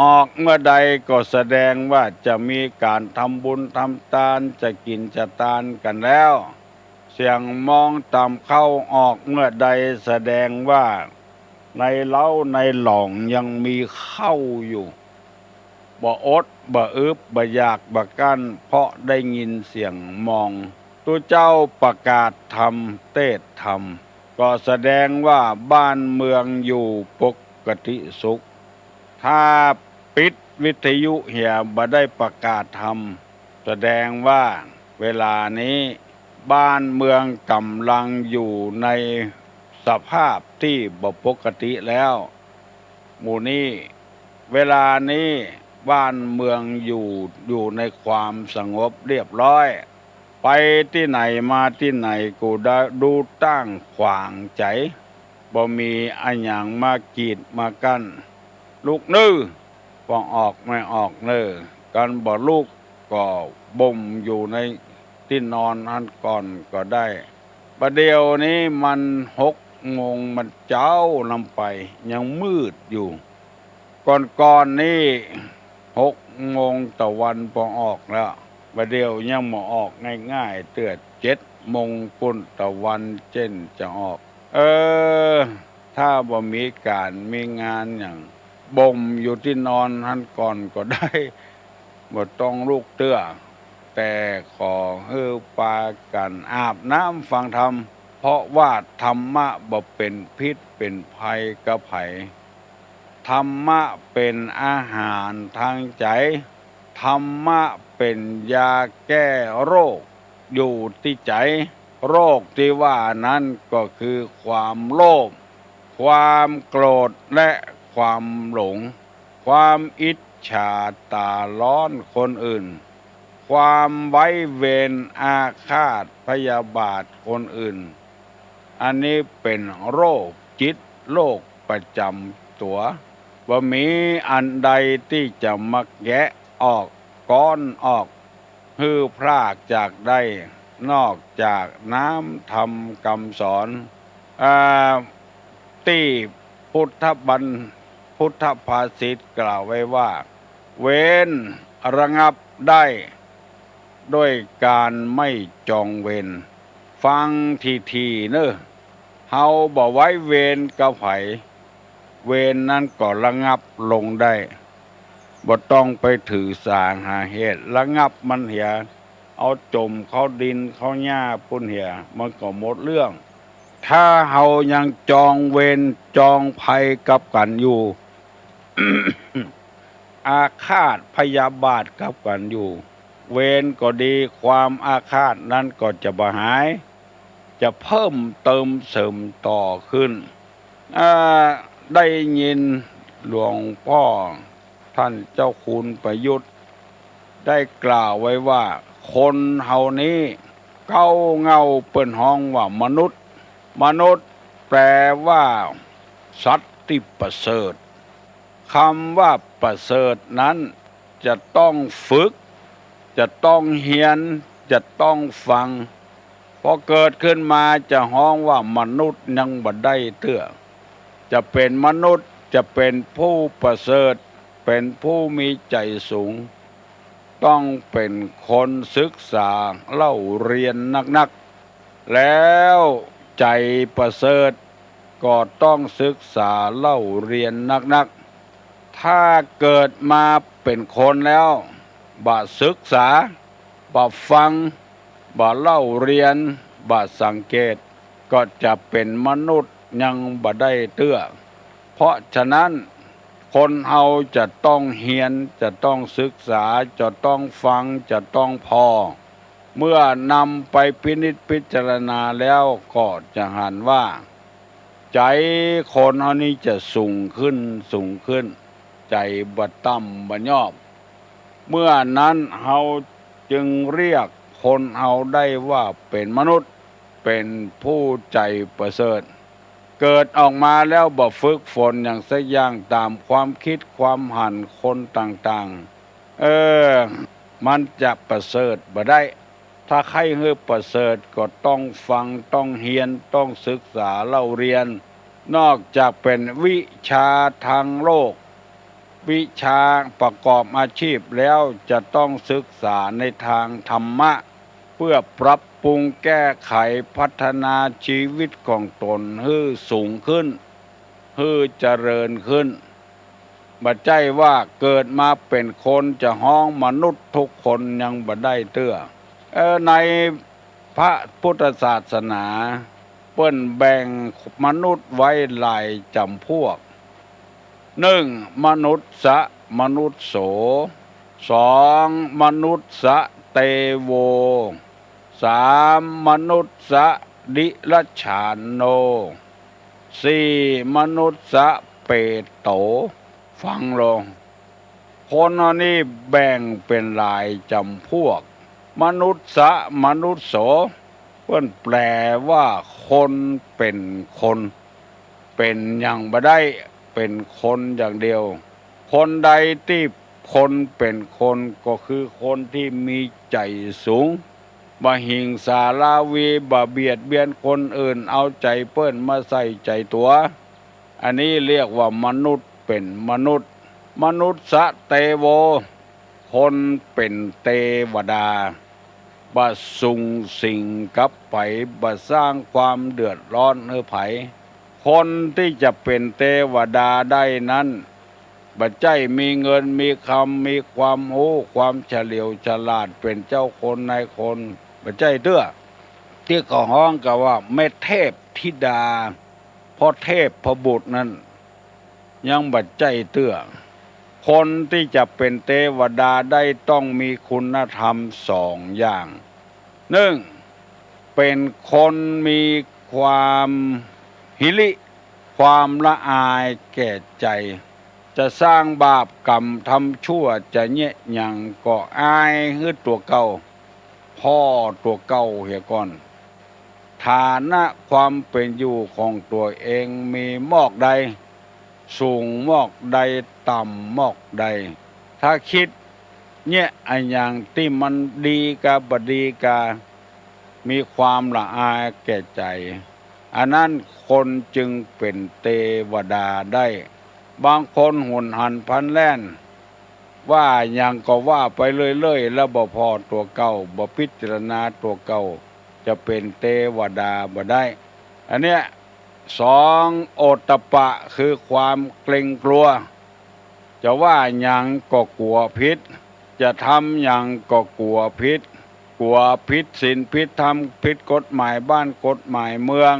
ออกเมื่อใดก็แสดงว่าจะมีก๋านทำบุญทำตาน จะกิ๋นจะตานกั๋นแล้ว เสียงมองตำข้าวออกเมื่อใดแสดงว่าในเล้าในหลองยังมีข้าวอยู่ บ่อดบ่อึบบ่อยากบ่กั้น เพราะได้ยินเสียงมอง ตุ๊เจ้าประกาศธรรมเตสน์ธรรม ก็แสดงว่าบ้านเมืองอยู่ปกติสุข ถ้าปิดวิทยุเหียบ่ได้ประกาศธรรม แสดงว่าเวลานี้บ้านเมืองก๋ำลังอยู่ในสภาพตี้บ่ปกติแล้ว หมู่นี้ เวลานี้บ้านเมืองอยู่ อยู่ในความสงบเรียบร้อย ไปตี้ไหนมาตี้ไหนก็ได้ ดูต้านขวางใจ๋ บ่มีอะหยังมากีดมากั้น ลุกเน่อ ป้องออกแม่ออกเน่อ กั๋นบ่ลุกก็บ่มอยู่ในตี้นอนหั้นก่อนก็ได้ บ่าเดี่ยวนี้มันหกโมงมันเจ๊านำไป ยังมืดอยู่ ก่อนๆ นี่หกโมงตะวันป้องออกแล้ว บ่าเดี่ยวยังบ่ออกง่ายๆ เตื้อ เจ็ดโมงปู๊นตะวันเจ๊นจะออก เออ ถ้าบ่มีก๋านมีงานหยัง บ่มอยู่ตี้นอนหั้นก่อนก็ได้ บ่ต้องลุกเตื้อ แต่ขอหื้อปากั๋นอาบน้ำฟังธรรม เพราะว่าธรรมะบ่เป๋นพิษเป๋นภัยกับใผ ธรรมะเป๋นอาหารตางใจ๋ ธรรมะเป๋นยาแก้โรค อยู่ตี้ใจ๋ โรคตี้ว่านั้นก็คือความโลภ ความโกรธ และความหลง ความอิจฉาต๋าร้อนคนอื่น ความไว้เวรอาฆาตพยาบาทคนอื่น อันนี้เป๋นโรคจิต โรคประจ๋ำตั๋ว บ่มีอันใดตี้จะมาแกะออก ก๊อนออก หื้อพรากจากได้ นอกจากน้ำธรรมกำสอน อ่า ตี้พุทธบัญ พุทธภาษิตกล่าวไว้ว่า เวรระงับได้ด้วยการไม่จองเวร ฟังถี่ๆ เน่อ เฮาบ่ไว้เวรกับใผ เวรนั้นก็ระงับลงได้ บ่ต้องไปถือสาหาเหตุ ระงับมันเหีย เอาจ๋มเข้าดินเข้าหญ้าปู๊นเหีย มันก็หมดเรื่อง ถ้าเฮายังจองเวรจองภัยกับกั๋นอยู่ อาฆาตพยาบาทกับกั๋นอยู่ เวรก็ดี ความอาฆาตนั้นก็จะบ่หาย จะเพิ่มเติมเสริมต่อขึ้น อ่า ได้ยินหลวงป้อต้านเจ้าคุณประยุทธ์ได้กล่าวไว้ว่า คนเฮานี้ เก๊าเหง้าเปิ้นฮ้องว่ามนุษย์ มนุษย์แปลว่าสัตว์ตี้ประเสริฐ คำว่าประเสริฐนั้นจะต้องฝึก จะต้องเฮียน จะต้องฟัง พอเกิดขึ้นมาจะฮ้องว่ามนุษย์ยังบ่ได้เตื้อ จะเป๋นมนุษย์ จะเป๋นผู้ประเสริฐ เป๋นผู้มีใจ๋สูง ต้องเป๋นคนศึกษาเล่าเฮียนนักๆ แล้วใจ๋ประเสริฐก็ต้องศึกษาเล่าเฮียนนักๆ ถ้าเกิดมาเป๋นคนแล้ว บ่ศึกษา บ่ฟัง บ่เล่าเฮียน บ่สังเกต ก็จะเป๋นมนุษย์ยังบ่ได้เตื้อ เพราะฉะนั้น คนเฮาจะต้องเฮียน จะต้องศึกษา จะต้องฟัง จะต้องผ่อ เมื่อนำไปพินิจพิจารณาแล้วก็จะหันว่า ใจ๋คนเฮานี้จะสูงขึ้น สูงขึ้น ใจ๋บ่ต่ำบ่ยอบ เมื่อนั้นเฮาจึงเรียกคนเฮาได้ว่าเป๋นมนุษย์ เป๋นผู้ใจ๋ประเสริฐ เกิดออกมาแล้วบ่ฝึกฝนหยังสักอย่างต๋ามความกึ๊ดความหันคนต่างๆ เออ มันจะประเสริฐบ่ได้ ถ้าใค่หื้อประเสริฐก็ต้องฟัง ต้องเฮียน ต้องศึกษาเล่าเฮียน นอกจากเป๋นวิชาทางโลก วิชาประกอบอาชีพแล้วจะต้องศึกษาในทางธรรมะ เพื่อปรับปรุงแก้ไขพัฒนาชีวิตของตนหื้อสูงขึ้น หื้อเจริญขึ้น บ่ใจ้ว่าเกิดมาเป๋นคนจะฮ้องมนุษย์ทุกคนยังบ่ได้เตื้อ เออ ในพระพุทธศาสนา เปิ้นแบ่งมนุษย์ไว้หลายจ๋ำพวก นึ่ง มนุสสะมนุสโส สอง มนุสสะเตโว สาม มนุสสะดิรัจฉาโน สี่ มนุสสะเปโต ฟังลอง คนเฮานี้แบ่งเป๋นหลายจ๋ำพวก มนุสสะมนุสโส เปิ้นแปลว่าคนเป๋นคน เป๋นหยังบ่ได้ เป๋นคนอย่างเดียว คนใดตี้คนเป๋นคนก็คือคนตี้มีใจ๋สูง บ่หิงสาราวี บ่เบียดเบียนคนอื่น เอาใจ๋เปิ้นมาใส่ใจ๋ตั๋ว อันนี้เรียกว่ามนุษย์เป๋นมนุษย์ มนุสสะเตโว คนเป๋นเตวดา บ่สุงสิงกับใผ บ่สร้างความเดือดร้อนหื้อใผ คนตี้จะเป๋นเตวดาได้นั้น บ่ใจ้มีเงินมีคำ มีความฮู้ ความเฉลียวฉลาด เป๋นเจ้าคนนายคน บ่ใจ้เตื้อ ตี้เขาฮ้องกั๋นว่าแม่เทพธิดา พ่อเทพบุตรนั้น ยังบ่ใจ้เตื้อ คนตี้จะเป๋นเตวดาได้ต้องมีคุณธรรมสองอย่าง นึ่ง เป๋นคนมีความหิริ ความละอายแก่ใจ๋ จะสร้างบาปกรรมทำชั่ว จะเยียะหยังก็อายหื้อตั๋วเก่า ผ่อตั๋วเก่าเหียก่อน ฐานะความเป๋นอยู่ของตั๋วเองมีมอกใด สูงมอกใด ต่ำมอกใด ถ้าคิดเยียะอะหยังตี้มันดีกาบ่ดีกา มีความละอายแก่ใจ๋ อันนั้นคนจึงเป๋นเตวดาได้ บางคนหุนหันพลันแล่น ว่าหยังก็ว่าไปเรื่อยๆ แล้วบ่ผ่อตั๋วเก่า บ่พิจารณาตั๋วเก่า จะเป๋นเตวดาบ่ได้ อันเนี้ย สอง โอตตัปปะ คือความเกรงกลัว จะว่าหยังก็กั๋วผิด จะทำหยังก็กั๋วผิด กั๋วผิดศีลผิดธรรม ผิดกฎหมายบ้านกฎหมายเมือง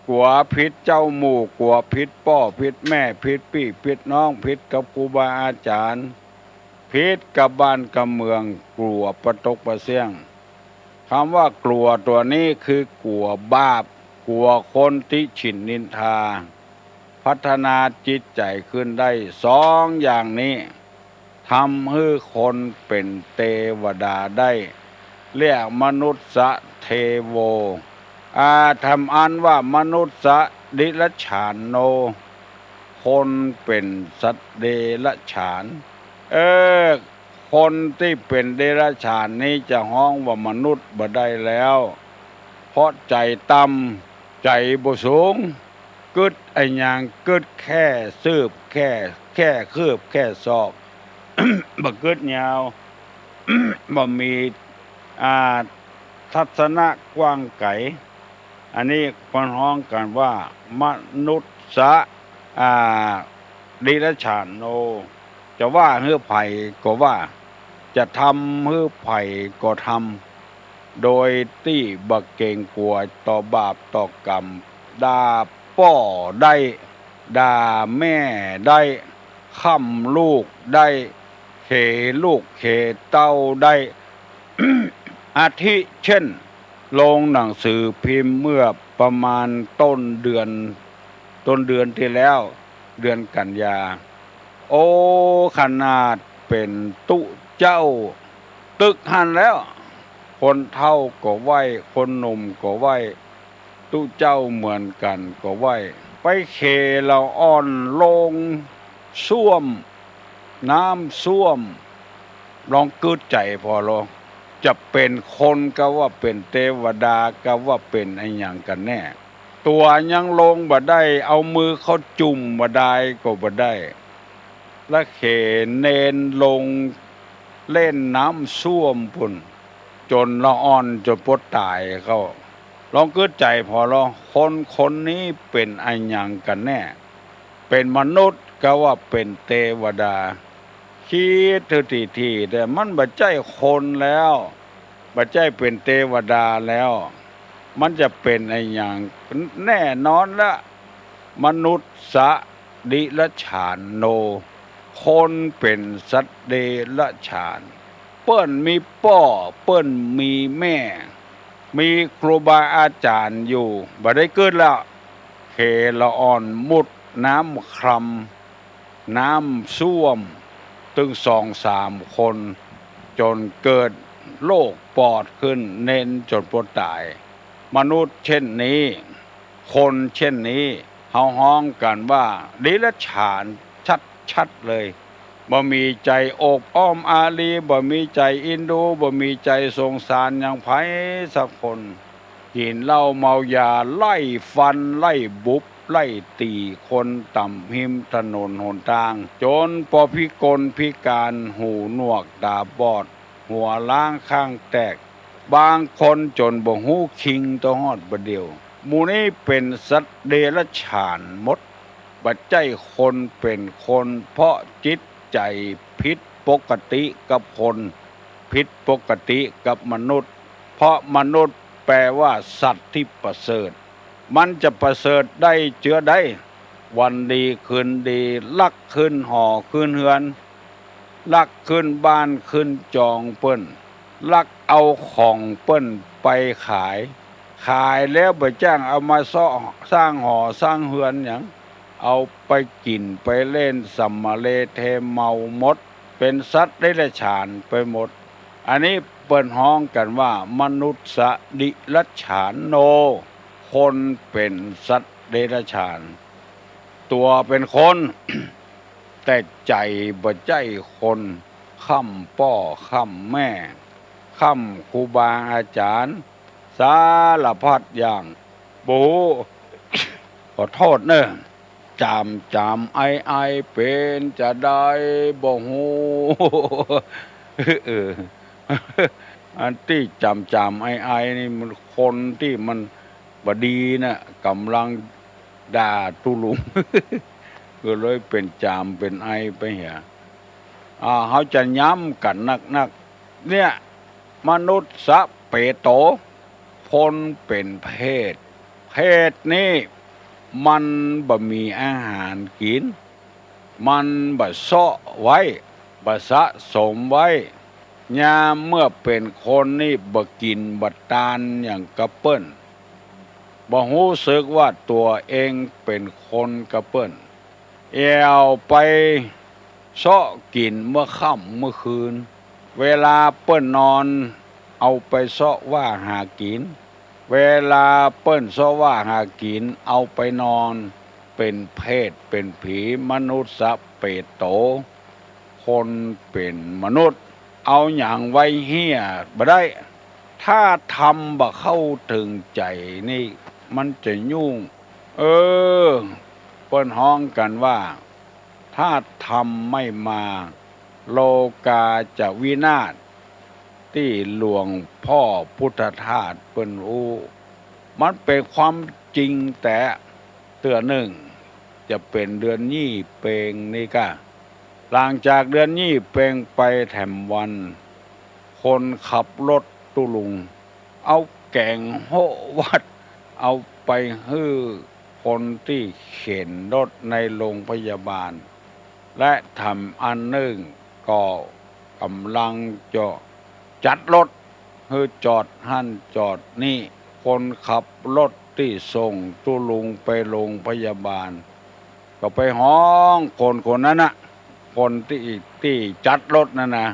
กั๋วผิดเจ้าหมู่ กั๋วผิดป้อผิดแม่ ผิดปี้ผิดน้อง ผิดกับครูบาอาจ๋ารย์ ผิดกับบ้านกับเมือง กั๋วปะตกปะเสี้ยง กำว่ากลัวตั๋วนี้คือกั๋วบาป กั๋วคนติฉิ่นนินทา พัฒนาจิตใจ๋ขึ้นได้ สองอย่างนี้ ทำหื้อคนเป๋นเตวดาได้ เรียกมนุสสะเทโว อา ทำอันว่ามนุสสะดิรัจฉาโน คนเป๋นสัตว์เดรัจฉาน เออ คนตี้เป๋นเดรัจฉานนี้จะฮ้องว่ามนุษย์บ่ได้แล้ว เพราะใจ๋ต่ำ ใจ๋บ่สูง กึ๊ดอะหยังกึ๊ดแค่คืบแค่ แค่คืบแค่ศอก บ่กึ๊ดยาว บ่มี อ่า ทัศนะกว้างไก๋ อันนี้เปิ้นฮ้องกั๋นว่ามนุสสะ อ่า ดิรัจฉาโน จะว่าหื้อใผก็ว่า จะทำหื้อใผก็ทำ โดยตี้บ่เกรงกั๋วต่อบาปต่อกรรม ด่าป้อได้ ด่าแม่ได้ ค่ำลูกได้ เขลูกเขเต้าได้ อาทิเช่น ลงหนังสือพิมพ์เมื่อประมาณต้นเดือน ต้นเดือนตี้แล้ว เดือนกันยา โอ้ ขนาดเป๋นตุ๊เจ้า ตึกหั้นแล้ว คนเฒ่าก็ไหว้ คนหนุ่มก็ไหว้ ตุ๊เจ้าเหมือนกั๋นก็ไหว้ ไปเขละอ่อนโลงส้วม น้ำส้วม ลองกึ๊ดใจ๋ผ่อลอ จะเป๋นคนกาว่าเป๋นเตวดากาว่าเป๋นอะหยังกั๋นแน่ ตั๋วยังลงบ่ได้ เอามือเข้าจุ่มบ่ได้ก็บ่ได้ ละเขเณรลงเล่นน้ำส้วมปู้น จ๋นละอ่อนจ๋นปดต๋ายเข้า ลองกึ๊ดใจ๋ผ่อลอ คนคนนี้เป๋นอะหยังกั๋นแน่ เป๋นมนุษย์กาว่าเป๋นเตวดา กึ๊ดหื้อถี่ๆ แต่มันบ่ใจ้คนแล้ว บ่ใจ้เป๋นเตวดาแล้ว มันจะเป๋นอะหยัง แน่นอนละ มนุสสะดิรัจฉาโน คนเป๋นสัตว์เดรัจฉาน เปิ้นมีป้อ เปิ้นมีแม่ มีครูบาอาจ๋ารย์อยู่ บ่ได้กึ๊ดแล้ว เขละอ่อนมุดน้ำคร่ำ น้ำส้วม ตึงสองสามคน จ๋นเกิดโรคปอดขึ้น เณรจ๋นปดต๋าย มนุษย์เช่นนี้ คนเช่นนี้ เฮาฮ้องกั๋นว่าดิรัจฉานชัดๆ เลย บ่มีใจ๋อบอ้อมอารี บ่มีใจ๋เอ็นดู บ่มีใจ๋สงสารหยังใผสักคน กิ๋นเหล้าเมายา ไล่ฟัน ไล่บุบ ไล่ตี๋คนต๋ามฮิมถนนหนตาง จ๋นปอพิกลพิก๋าน หูหนวกต๋าบอด หัวล้างข้างแตก บางคนจ๋นบ่ฮู้คิงเต้าฮอดบ่าเดี่ยว หมู่นี้เป๋นสัตว์เดรัจฉานหมด บ่ใจ้คนเป๋นคน เพราะจิตใจ๋ผิดปกติกับคน ผิดปกติกับมนุษย์ เพราะมนุษย์แปลว่าสัตว์ตี้ประเสริฐ มันจะประเสริฐได้เจื้อใด วันดีคืนดี ลักขึ้นหอขึ้นเฮือน ลักขึ้นบ้านขึ้นจองเปิ้น ลักเอาของเปิ้นไปขาย ขายแล้วบ่จ้างเอามาเซาะสร้างหอสร้างเฮือนหยัง เอาไปกิ๋นไปเล่นสำมะเลเทเมาหมด เป๋นสัตว์เดรัจฉานไปหมด อันนี้เปิ้นฮ้องกั๋นว่ามนุสสะดิรัจฉาโน คนเป๋นสัตว์เดรัจฉาน ตั๋วเป๋นคน แต่ใจ๋บ่ใจ้คน ค่ำป้อค่ำแม่ ค่ำครูบาอาจ๋ารย์ สารพัดอย่าง บ่ฮู้ ขอโต้ษเน่อ จ๋ามจ๋ามไอไอเป๋นจาใดบ่ฮู้ เออ อันตี้จ๋ามจ๋ามไอไอนี่มันคนตี้มันบ่ดีนะ ก่ำลังด่าตุ๊ลุง ก็เลยเป๋นจ๋ามเป๋นไอไปเหีย อ่า เฮาจะย้ำกั๋นนักๆ เนี่ย มนุสสะเปโต คนเป๋นเปรต เปรตนี้มันบ่มีอาหารกิ๋น มันบ่เซาะไว้ บ่สะสมไว้ ยามเมื่อเป๋นคนนี้บ่กิ๋นบ่ตานหยังกับเปิ้น บ่ฮู้สึกว่าตั๋วเองเป๋นคนกับเปิ้น แอ่วไปเซาะกิ๋นเมื่อค่ำเมื่อคืน เวลาเปิ้นนอน เอาไปเซาะว่าหากิ๋น เวลาเปิ้นเซาะว่าหากิ๋น เอาไปนอน เป๋นเปรต เป๋นผี มนุษย์ สัพเพโต คนเป๋นมนุษย์ เอาหยังไว้เฮี้ยบ่ได้ ถ้าธรรมบ่เข้าเถิงใจ๋นี่ มันจะยุ่ง เออ เปิ้นฮ้องกั๋นว่า ถ้าธรรมไม่มา โลกาจะวินาศ ตี้หลวงป้อพุทธทาสเปิ้นอู้ มันเป๋นความจริงแต๊ เตื้อนึ่ง จะเป๋นเดือนยี่เปงนี้ก้า หลังจากเดือนยี่เปงไปแถมวัน คนขับรถตุ๊ลุง เอาแก๋งโฮะวัด เอาไปหื้อคนตี้เข็นรถในโรงพยาบาล และแถมอันนึ่งก็ก่ำลังจะจัดรถ หื้อจอดหั้นจอดนี่ คนขับรถตี้ส่งตุ๊ลุงไปโรงพยาบาล ก็ไปฮ้องคนคนนั้นน่ะ คนตี้ ตี้จัดรถนั่นนะ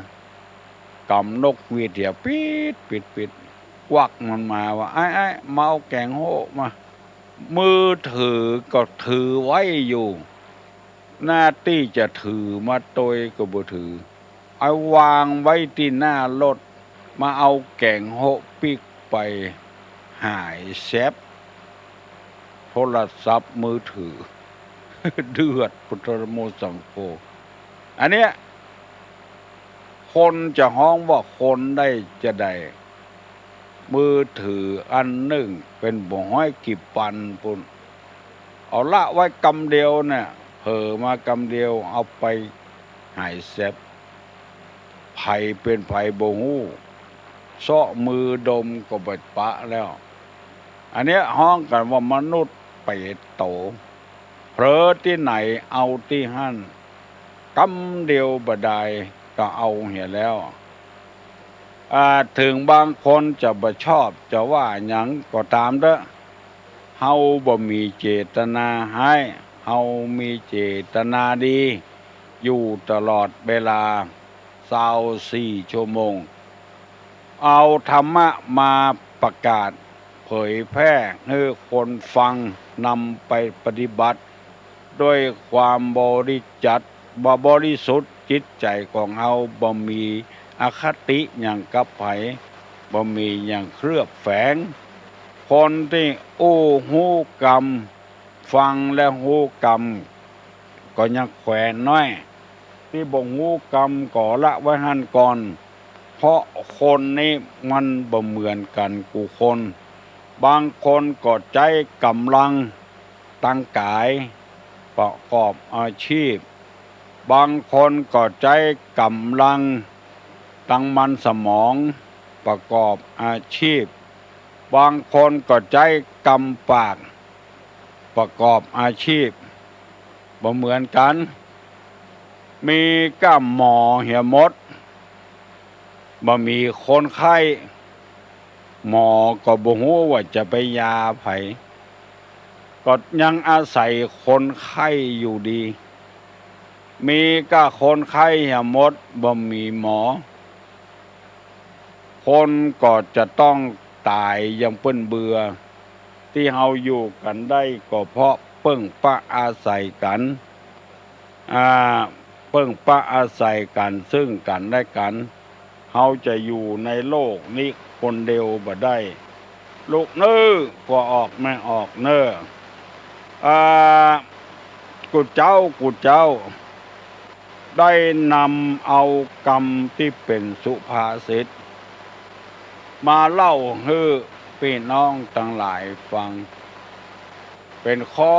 ก๋ำนกหวีดเหียปิ๊ดปิ๊ดปิ๊ด กวักมันมาว่า "ไอ้ ไอ้ มาเอาแก๋งโฮะมา" มือถือก็ถือไว้อยู่ หน้าตี้จะถือมาตวยก็บ่ถือ เอาวางไว้ตี้หน้ารถ มาเอาแก๋งโฮะปิ๊กไป หายแซ็บ โทรศัพท์มือถือ เดือด พุทโธ ธัมโม สังโฆ อันเนี้ย คนจะฮ้องว่าคนได้จาใด มือถืออันนึ่งเป๋นบ่ฮ้อยกี่ปันปู้น เอาละไว้กำเดียวเนี่ย เผลอมากำเดียวเอาไปหายแซ็บ ใผเป๋นใผบ่ฮู้ เซาะมือดมก็บ่ปะแล้ว อันเนี้ยฮ้องกั๋นว่ามนุษย์เปรตโต เผลอตี้ไหนเอาตี้หั้น กำเดียวบ่ดายก็เอาเหียแล้ว อ่า เถิงบางคนจะบ่ชอบจะว่าหยังก็ต๋ามเต๊อะ เฮาบ่มีเจตนาฮ้าย เฮามีเจตนาดี อยู่ตลอดเวลา ซาวสี่ชั่วโมง เอาธรรมะมาประกาศเผยแพร่หื้อคนฟังนำไปปฏิบัติ ด้วยความบริจัด บ่บริสุทธิ์จิตใจ๋ของเฮา บ่มีอคติหยังกับใผ บ่มีหยังเคลือบแฝง คนตี้อู้ฮู้กำ ฟังและฮู้กำ ก็ยังแขวนน้อย ตี้บ่ฮู้กำก็ละไว้หั้นก่อน เพราะคนนี้มันบ่เหมือนกั๋นกู้คน บางคนก็ใจ๊ก๋ำลังตางก๋ายประกอบอาชีพ บางคนก็ใจ๊ก๋ำลังตางมันสมองประกอบอาชีพ บางคนก็ใจ๊กำปากประกอบอาชีพ บ่เหมือนกั๋น มีก้าหมอเหียหมด บ่มีคนไข้ หมอก็บ่ฮู้ว่าจะไปยาใผ ก็ยังอาศัยคนไข้อยู่ดี มีก้าคนไข้เหียหมด บ่มีหมอ คนก็จะต้องต๋ายอย่างเปิ้นเบื่อ ตี้เฮาอยู่กั๋นได้ก็เพราะเปิ้งปะอาศัยกั๋น อ่า เปิ้งปะอาศัยกั๋นซึ่งกั๋นและกั๋น เฮาจะอยู่ในโลกนี้คนเดียวบ่ได้ ลูกเน้อ ผัวออกแม่ออกเน้อ อ่า กู้เจ้า กู้เจ้า ได้นำเอากำตี้เป๋นสุภาษิต มาเล่าหื้อปี้น้องตังหลายฟัง เป๋นข้อ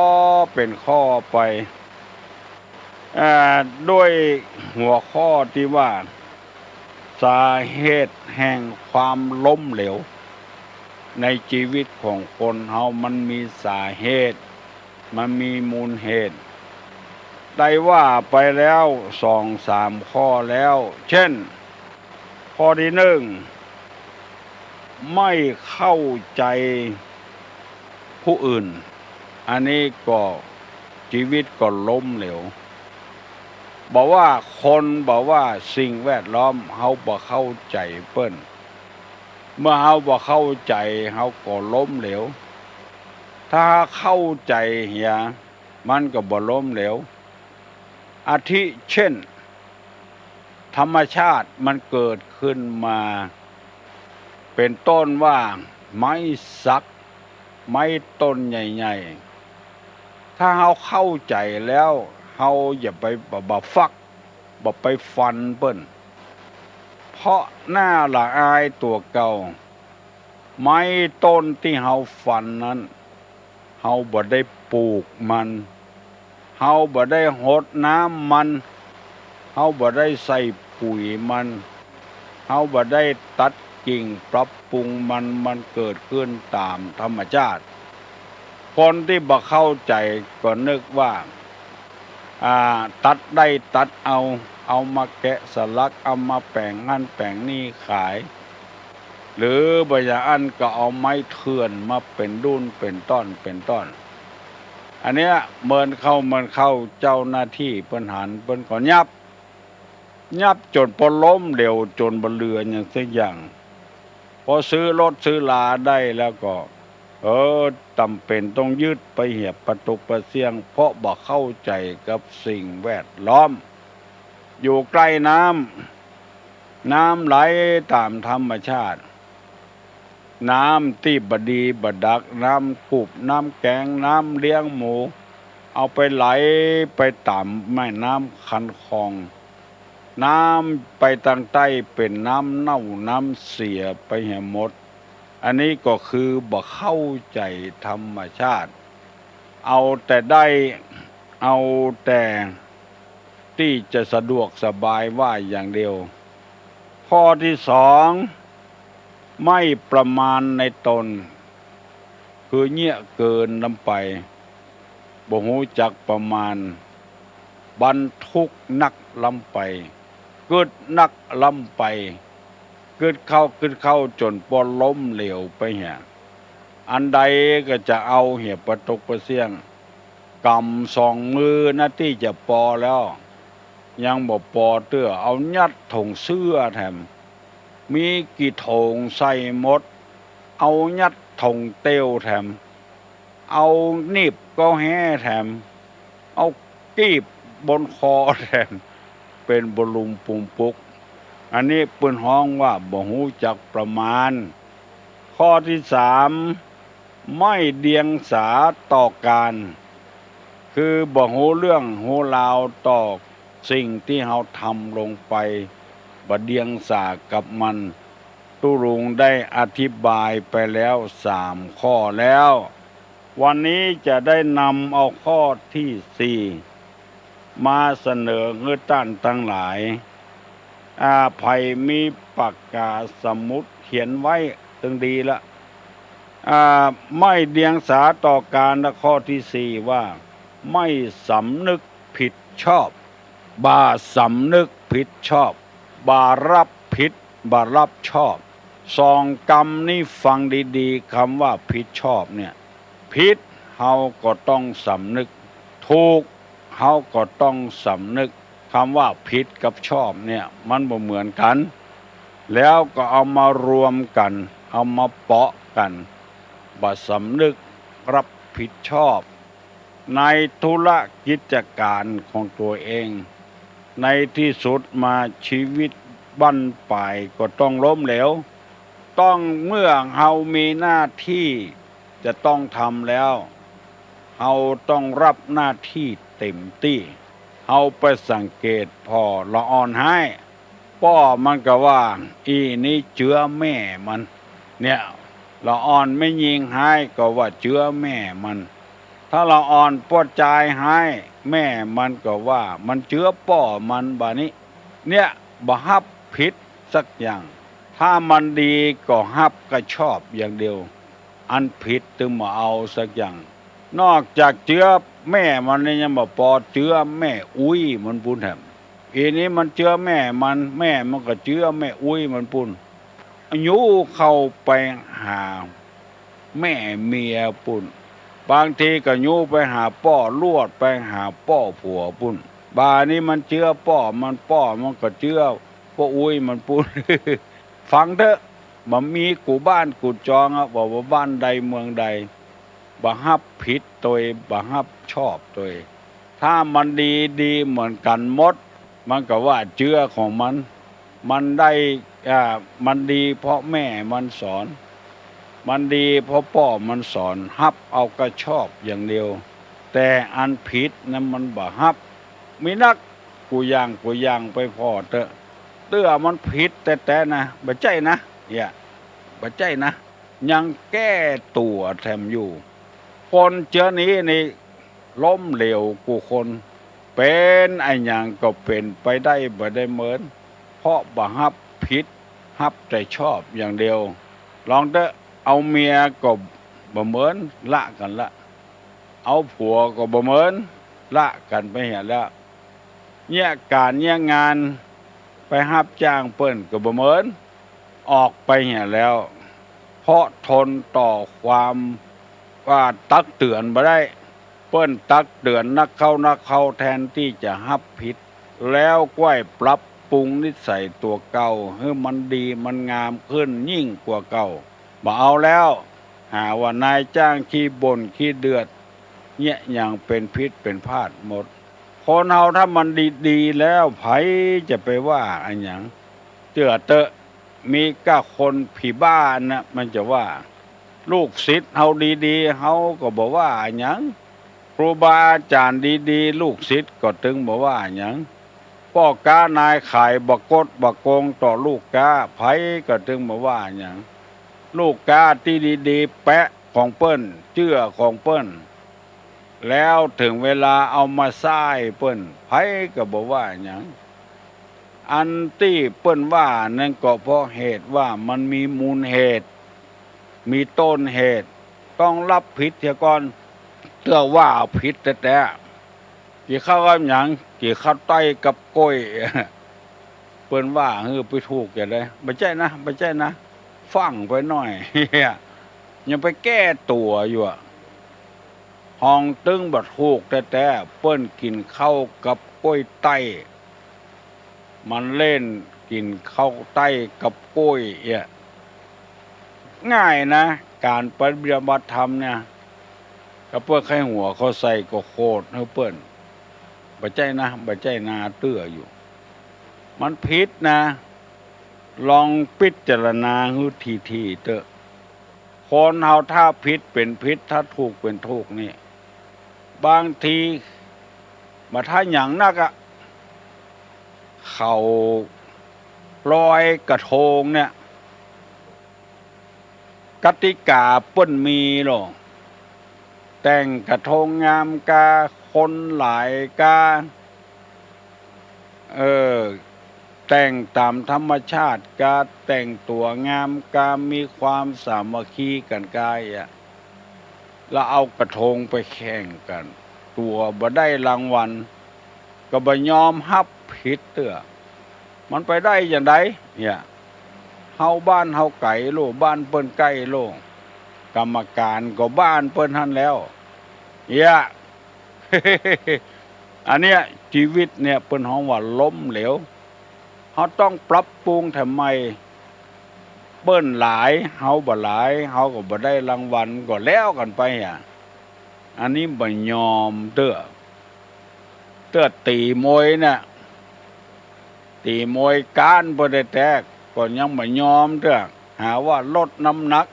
เป๋นข้อไป อ่า ด้วยหัวข้อตี้ว่า สาเหตุแห่งความล้มเหลว ในจีวิตของคนเฮามันมีสาเหตุ มันมีมูลเหตุ ได้ว่าไปแล้วสองสามข้อแล้ว เช่น ข้อตี้นึ่ง ไม่เข้าใจ๋ผู้อื่น อันนี้ก็จีวิตก็ล้มเหลว บ่ว่าคน บ่ว่าสิ่งแวดล้อม เฮาบ่เข้าใจ๋เปิ้น เมื่อเฮาบ่เข้าใจ๋ เฮาก็ล้มเหลว ถ้าเข้าใจ๋เหีย มันก็บ่ล้มเหลว อาทิเช่น ธรรมชาติมันเกิดขึ้นมา เป๋นต้นว่า ไม้สัก ไม้ต้นใหญ่ๆ ถ้าเฮาเข้าใจ๋แล้ว เฮาอย่าไปบ่า บ่าฟัก บ่าไปฟันเปิ้น เพราะหน้าละอายตั๋วเก่า ไม้ต้นตี้เฮาฟันนั้น เฮาบ่ได้ปลูกมัน เฮาบ่ได้หดน้ำมัน เฮาบ่ได้ใส่ปุ๋ยมัน เฮาบ่ได้ตัดกิ่งปรับปรุงมัน มันเกิดขึ้นต๋ามธรรมชาติ คนตี้บ่เข้าใจ๋ก็นึกว่า อ่า ตัดได้ตัดเอา เอามาแกะสลัก เอามาแป๋งหั้นแป๋งนี่ขาย หรือบ่อย่างอั้นก็เอาไม้เถื่อนมาเป๋นดุ้นเป๋นต้อนเป๋นต้อน อันเนี้ยเมินเข้าเมินเข้า เจ้าหน้าตี้เปิ้นหันเปิ้นก็ยับ ยับจ๋นปอล้มเหลว จ๋นบ่เหลือหยังสักอย่าง ปอซื้อรถซื้อลาได้แล้วก็ เออ จ๋ำเป๋นต้องยึดไปเหียปะตุกปะเสี้ยง เพราะบ่เข้าใจ๋กับสิ่งแวดล้อม อยู่ใก้น้ำ น้ำไหลต๋ามธรรมชาติ น้ำตี้บ่ดีบ่ดัก น้ำกุบ น้ำแก๋ง น้ำเลี้ยงหมู เอาไปไหลไปต๋ามแม่น้ำคันคลอง น้ำไปตางใต้เป๋นน้ำเน่าน้ำเสียไปเหียหมด อันนี้ก็คือบ่เข้าใจ๋ธรรมชาติ เอาแต่ได้ เอาแต่ตี้จะสะดวกสบายว่าอย่างเดียว ข้อตี้สอง ไม่ประมาณในตน คือเยียะเกินล้ำไป บ่ฮู้จักประมาณ บรรทุกนักล้ำไป กึ๊ดนักล้ำไป กึ๊ดเข้ากึ๊ดเข้าจ๋นปอล้มเหลวไปเหีย อันใดก็จะเอาเหียปะตุกปะเสี้ยง ก๋ำสองมือนะตี้จะปอแล้ว ยังบ่ปอเตื้อ เอายัดถงเสื้อแถม มีกี่ถงใส่หมด เอายัดถงเตวแถม เอาหนีบเก๊าแฮ้แถม เอากีบบนคอแถม เป๋นบะลุมปุมปุก อันนี้เปิ้นฮ้องว่าบ่ฮู้จักประมาณ ข้อตี้สาม ไม่เดียงสาต่อการ คือบ่ฮู้เรื่องฮู้ราวต่อสิ่งตี้เฮาทำลงไป บ่เดียงสากับมัน ตุ๊ลุงได้อธิบายไปแล้วสามข้อแล้ว วันนี้จะได้นำเอาข้อตี้สี่ มาเสนอหื้อต้านตังหลาย อ่า ใผมีปากกาสมุดเขียนไว้ตึงดีละ อ่า ไม่เดียงสาต่อการ และข้อตี้สี่ว่า ไม่สำนึกผิดชอบ บ่สำนึกผิดชอบ บ่รับผิด บ่รับชอบ สองกำนี้ฟังดีๆ กำว่าผิดชอบเนี่ย ผิดเฮาก็ต้องสำนึก ถูกเฮาก็ต้องสำนึก กำว่าผิดกับชอบเนี่ยมันบ่เหมือนกั๋น แล้วก็เอามารวมกั๋น เอามาเปาะกั๋น บ่สำนึกรับผิดชอบ ในธุระกิจก๋านของตั๋วเอง ในตี้สุดมาชีวิตบั้นป๋ายก็ต้องล้มเหลว ต้อง เมื่อเฮามีหน้าตี้จะต้องทำแล้ว เฮาต้องรับหน้าตี้เต๋มตี้ เฮาไปสังเกตผ่อละอ่อนไฮ้ ป้อมันก็ว่า อี่นี้เจื๊อแม่มัน เนี่ย ละอ่อนแม่ญิงไฮ้ก็ว่าเจื๊อแม่มัน ถ้าละอ่อนป้อจายไฮ้ แม่มันก็ว่ามันเจื๊อป้อมัน บ่านี้ เนี่ย บ่ฮับผิดสักอย่าง ถ้ามันดีก็ฮับกับชอบอย่างเดียว อันผิดตึงบ่เอาสักอย่าง นอกจากเจื๊อแม่มันนี้ยังบ่ปอ เจื๊อแม่อุ๊ยมันปู้นแถม อี่นี้มันเจื๊อแม่มัน แม่มันก็เจื๊อแม่อุ๊ยมันปู้น ยู้เข้าไปหาแม่เมียปู้น บางทีก็ยู้ไปหาป้อ ลวดไปหาป้อผัวปู้น บ่านี้มันเจื๊อป้อมัน ป้อมันก็เจื๊อป้ออุ๊ยมันปู้น ฟังเต๊อะ บ่มีกู้บ้านกู้จองอะ ว่า ว่าบ้านใดเมืองใด บ่ฮับผิดตวย บ่ฮับชอบตวย ถ้ามันดี ดีเหมือนกั๋นหมด มันก็ว่าเจื้อของมัน มันได้ อ่า มันดีเพราะแม่มันสอน มันดีเพราะป้อมันสอน ฮับเอาก้าชอบอย่างเดียว แต่อันผิดนั้นมันบ่ฮับ มีนัก กู้อย่าง กู้อย่างไปผ่อเต๊อะ เตื้อมันผิดแต๊ๆ นะ บ่ใจ้นะ เนี่ย บ่ใจ้นะ ยังแก้ตั๋วแถมอยู่ คนเจื้อนี้นี่ ล้มเหลวกู้คน เป๋นอะหยังก็เป๋นไปได้บ่ได้เหมิน เพราะบ่ฮับผิด ฮับแต่ชอบอย่างเดียว ลองเต๊อะ เอาเมียก็บ่เหมิน ละกั๋นละ เอาผัวก็บ่เหมิน ละกั๋นไปเหียแล้ว เยียะก๋านเยียะงาน ไปฮับจ้างเปิ้นก็บ่เหมิน ออกไปเหียแล้ว เพราะทนต่อความ ว่าตักเตือนบ่ได้ เปิ้นตักเตือนนักเข้านักเข้า แทนตี้จะฮับผิด แล้วก้อยปรับปรุงนิสัยตั๋วเก่า หื้อมันดีมันงามขึ้นยิ่งกว่าเก่า บ่เอาแล้ว หาว่านายจ้างขี้บ่นขี้เดือด เยียะหยังเป๋นผิดเป๋นพลาดหมด คนเฮาถ้ามันดีๆ แล้ว ใผจะไปว่าอะหยัง เจื้อเต๊อะ มีก้าคนผีบ้านะ มันจะว่า ลูกศิษย์เฮาดีๆ เฮาก็บ่ว่าอะหยัง ครูบาอาจ๋ารย์ดีๆ ลูกศิษย์ก็ตึงบ่ว่าอะหยัง ป้อก๊านายขายบ่กดบ่โกงต่อลูกก๊า ใผก็ตึงบ่ว่าอะหยัง ลูกก๊าตี้ดีๆ แปะของเปิ้น เจื้อของเปิ้น แล้วเถิงเวลาเอามาใจ๊เปิ้น ใผก็บ่ว่าอะหยัง อันตี้เปิ้นว่านั้นก็เพราะเหตุว่ามันมีมูลเหตุ มีต้นเหตุ ต้องฮับผิดเสียก่อน เตื้อว่าผิดแต๊ๆ กิ๋นข้าวกับหยัง กิ๋นข้าวใต้กับก้อย เปิ้นว่าหื้อไปถูกจะได้ บ่ใจ้นะ บ่ใจ้นะ ฟั่งไปหน้อย ยังไปแก้ตั๋วอยู่อะ ฮองตึงบ่ถูกแต๊ๆ เปิ้นกิ๋นข้าวกับก้อยใต้ มันเล่นกิ๋นข้าวใต้กับก้อยเอี้ย ง่ายนะ ก๋านปฏิบัติธรรมเนี่ย ถ้าเปิ้นใค่หัวเข้าใส่ก็โขดหื้อเปิ้น บ่ใจ้นะ บ่ใจ้นาเตื้ออยู่ มันผิดนะ ลองพิจารณาหื้อถี่ๆ เต๊อะ คนเฮาถ้าผิดเป๋นผิด ถ้าถูกเป๋นถูกนี่ บางที บ่ถ้าหยังนักอะ เขาลอยกระทงเนี่ย กติกาเปิ้นมีโล แต่งกระทงงามกา คนหลายกา เออ แต่งต๋ามธรรมชาติกา แต่งตั๋วงามกา มีความสามัคคีกั๋นกาอะ แล้วเอากระทงไปแข่งกั๋น ตั๋วบ่ได้รางวัล ก็บ่ยอมฮับผิดเตื้อ มันไปได้จาใดเนี่ย เฮาบ้านเฮาไก๋โล บ้านเปิ้นใก้โล กรรมก๋านก็บ้านเปิ้นหั้นแล้ว เนี่ย อันเนี้ย จีวิตเนี่ย เปิ้นฮ้องว่าล้มเหลว เฮาต้องปรับปรุงแถมใหม่ เปิ้นหลาย เฮาบ่หลาย เฮาก็บ่ได้รางวัล ก็แล้วกั๋นไปอะ อันนี้บ่ยอมเตื้อ เตื้อตี๋มวยน่ะ ตี๋มวยก๊านเปิ้นแต๊ๆ ก็ยังบ่ยอมเตื้อ หาว่าลดน้ำหนัก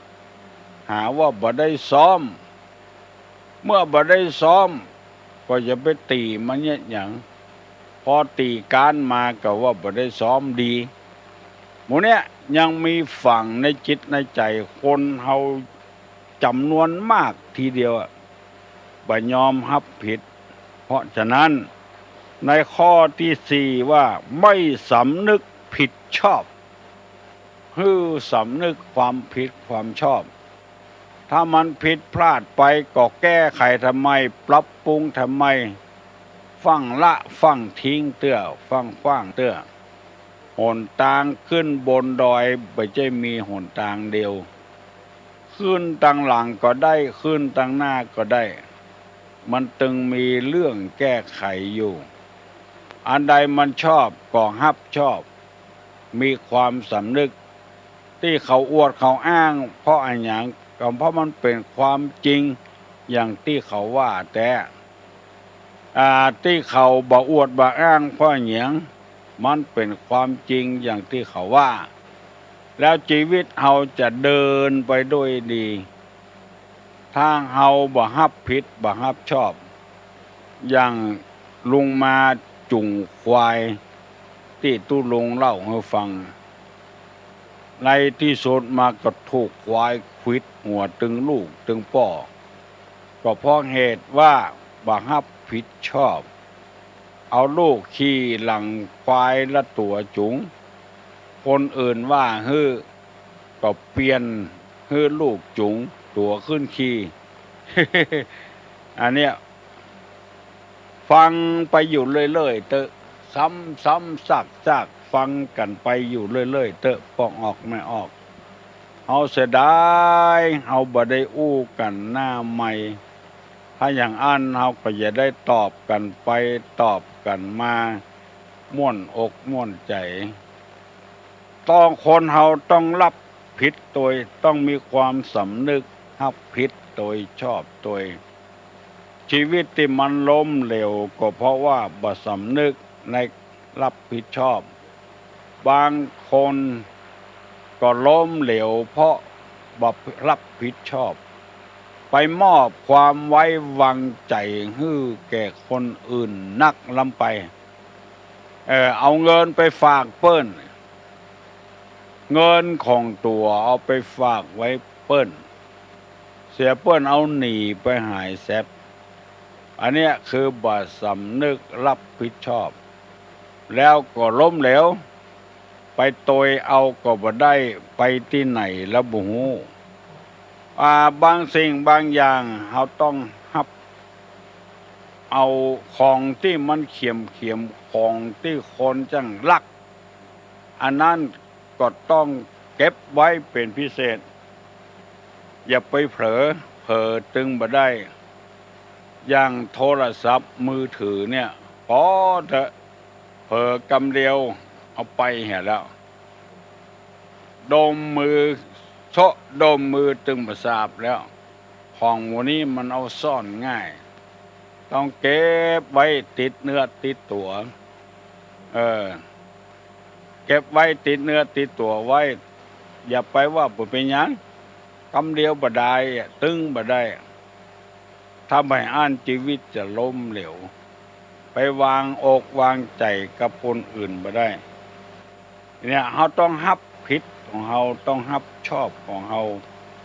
หาว่าบ่ได้ซ้อม เมื่อบ่ได้ซ้อม ก็จะไปตี๋มันเยียะหยัง พอตี๋ก๊านมาก็ว่าบ่ได้ซ้อมดี หมู่เนี้ยยังมีฝังในจิตในใจ๋คนเฮาจ๋ำนวนมากทีเดียวอะ บ่ยอมฮับผิด เพราะฉะนั้น ในข้อตี้สี่ว่า ไม่สำนึกผิดชอบ หื้อสำนึกความผิดความชอบ ถ้ามันผิดพลาดไปก็แก้ไขแถมใหม่ ปรับปรุงแถมใหม่ ฟั่งละฟั่งทิ้งเตื้อ ฟั่งขว้างเตื้อ หนตางขึ้นบนดอยบ่ใจ้มีหนตางเดียว ขึ้นตางหลังก็ได้ ขึ้นตางหน้าก็ได้ มันตึงมีเรื่องแก้ไขอยู่ อันใดมันชอบก็ฮับชอบ มีความสำนึก ตี้เขาอวดเขาอ้าง เพราะอะหยัง ก็เพราะมันเป๋นความจริง อย่างตี้เขาว่าแต๊ อ่า ตี้เขาบ่อวดบ่อ้างเป้อหยัง มันเป๋นความจริงอย่างตี้เขาว่า แล้วจีวิตเฮาจะเดินไปด้วยดี ถ้าเฮาบ่ฮับผิดบ่ฮับชอบ อย่างลุงมาจุงควายตี้ตุ๊ลุงเล่าหื้อฟัง ในตี้สุดมาก็ถูกควายขวิดหัวตึงลูกตึงป้อ ก็เพราะเหตุว่าบ่ฮับผิดชอบ เอาลูกขี่หลังควายละตั๋วจุง คนอื่นว่าหื้อ ก็เปลี่ยนหื้อลูกจุงตั๋วขึ้นขี่ อันเนี้ย ฟังไปอยู่เรื่อยๆ เต๊อะ ซ้ำๆ ซากๆ ฟังกั๋นไปอยู่เรื่อยๆ เต๊อะ ป้อออกแม่ออก เฮาเสียดาย เฮาบ่ได้อู้กั๋นหน้าไมค์ ถ้าอย่างอั้นเฮาก็จะได้ตอบกั๋นไปตอบกั๋นมา ม่วนอกม่วนใจ๋ ต้อง คนเฮาต้องฮับผิดโตย ต้องมีความสำนึกฮับผิดโตยชอบโตย จีวิตตี้มันล้มเหลวก็เพราะว่าบ่สำนึกในฮับผิดชอบ บางคนก็ล้มเหลวเพราะบ่ฮับผิดชอบ ไปมอบความไว้วางใจ๋หื้อแก่คนอื่นนักล้ำไป เออ เอาเงินไปฝากเปิ้น เงินของตั๋วเอาไปฝากไว้เปิ้น เสียเปิ้นเอาหนีไปหายแซ็บ อันเนี้ยคือบ่สำนึกฮับผิดชอบ แล้วก็ล้มเหลว ไปโตยเอาก็บ่ได้ ไปตี้ไหนแล้วบ่ฮู้ อ่า บางสิ่งบางอย่างเฮาต้องฮับเอาของตี้มันเข็มๆ ของตี้คนจั้งฮัก อันนั้นก็ต้องเก็บไว้เป๋นพิเศษ อย่าไปเผลอ เผลอตึงบ่ได้ อย่างโทรศัพท์มือถือเนี่ย ปอเถอะ เผลอกำเดียวเอาไปเหียแล้ว ดมมือ โชะดมมือตึงบ่สาบแล้ว ของหมู่นี้มันเอาซ่อนง่าย ต้องเก็บไว้ติดเนื้อติดตั๋ว เออ เก็บไว้ติดเนื้อติดตั๋วไว้ อย่าไปว่าบ่เป๋นหยัง กำเดียวบ่ได้อะ ตึงบ่ได้ ถ้าบ่อั้นจีวิตจะล้มเหลว ไปวางอกวางใจ๋กับคนอื่นบ่ได้ เนี่ย เฮาต้องฮับผิดของเฮา ต้องฮับชอบของเฮา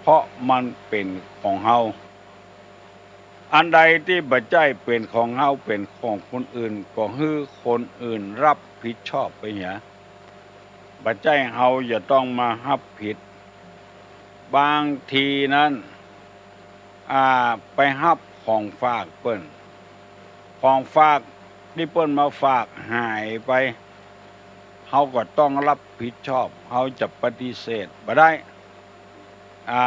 เพราะมันเป๋นของเฮา อันใดตี้บ่ใจ้เป๋นของเฮา เป๋นของคนอื่น ก็หื้อคนอื่นฮับผิดชอบไปเหีย บ่ใจ้เฮาจะต้องมาฮับผิด บางทีนั้น อ่า ไปฮับของฝากเปิ้น ของฝากตี้เปิ้นมาฝากหายไป เฮาก็ต้องฮับผิดชอบ เฮาจะปฏิเสธบ่ได้ อ่า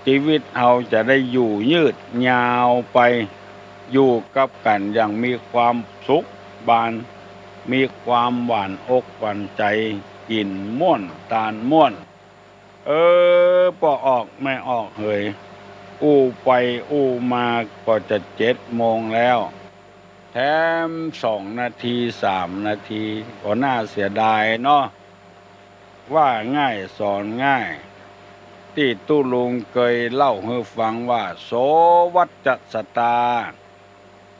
จีวิตเฮาจะได้อยู่ยืดยาวไป อยู่กับกั๋นอย่างมีความสุขบาน มีความหวานอกหวานใจ๋ กิ๋นม่วนตานม่วน เออ ป้อออกแม่ออกเหย อู้ไปอู้มาก็จะเจ็ดโมงแล้ว แถมสองนาทีสามนาที ก็น่าเสียดายเนาะ ว่าง่ายสอนง่าย ตี้ตุ๊ลุงเกยเล่าหื้อฟังว่า โสวัจจสตา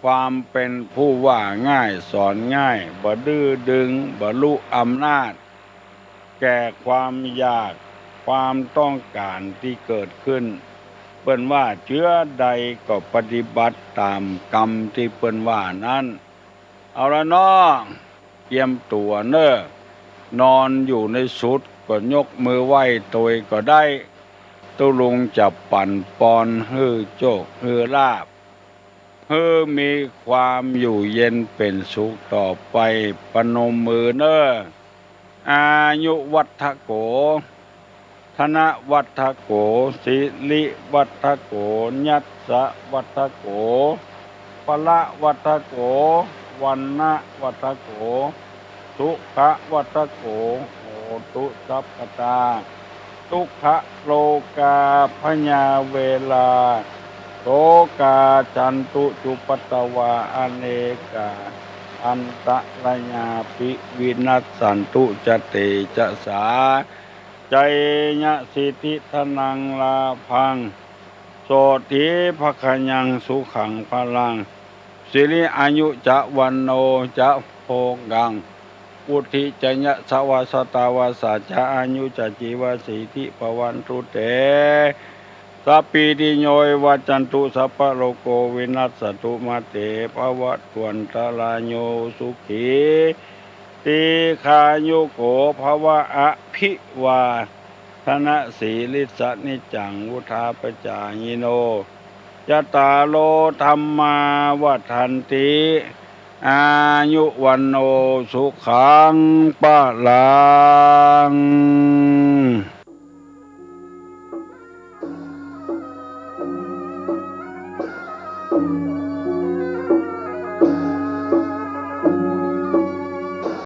ความเป๋นผู้ว่าง่ายสอนง่าย บ่ดื้อดึง บ่ลุอำนาจ แก่ความอยาก ความต้องก๋านตี้เกิดขึ้น เปิ้นว่าเจื้อใดก็ปฏิบัติต๋ามกำตี้เปิ้นว่านั้น เอาละเนาะ เกียมตั๋วเน่อ นอนอยู่ในสุดก็ยกมือไหว้โตยก็ได้ ตุ๊ลุงจะปั๋นปอนหื้อโจคหื้อลาภ หื้อมีความอยู่เย็นเป๋นสุขต่อไป ประนมมือเน่อ อายุวัฒโข ธนวัฒโข สิริวัฒโข ยัสสวัฒโข พละวัฒโข วรรณวัฒโข สุขวัฒโข โหตุสัพพตา ทุกขโรคาพยาเวรา โศกา จันตุ จุปัตตวา อเนกา อันตะรายาปิ วินัสสันตุ จะเตจะสา ชัยยะสิทธิธนังลาภัง โสตถีภะคะยัง สุขังพะลัง สิริอายุจะ วัณโณจะ โภคัง วุฑฒิจะ ยะสะวะ สะตะวะสะจะ อายุจะ จีวะสิทธิ ภะวันตุ เต สัพพีติโย วิวัชชันตุ สัพพะโรโค วินัสสันตุ มา เต ภะวะตวันตะราโย สุขี ตีฆายุโก ภะวะ อภิวาทะนะสีลิสสะ นิจจัง วุฑฒาปะจายิโน จัตตาโร ธัมมา วัฑฒันติ อายุ วัณโณ สุขัง พะลัง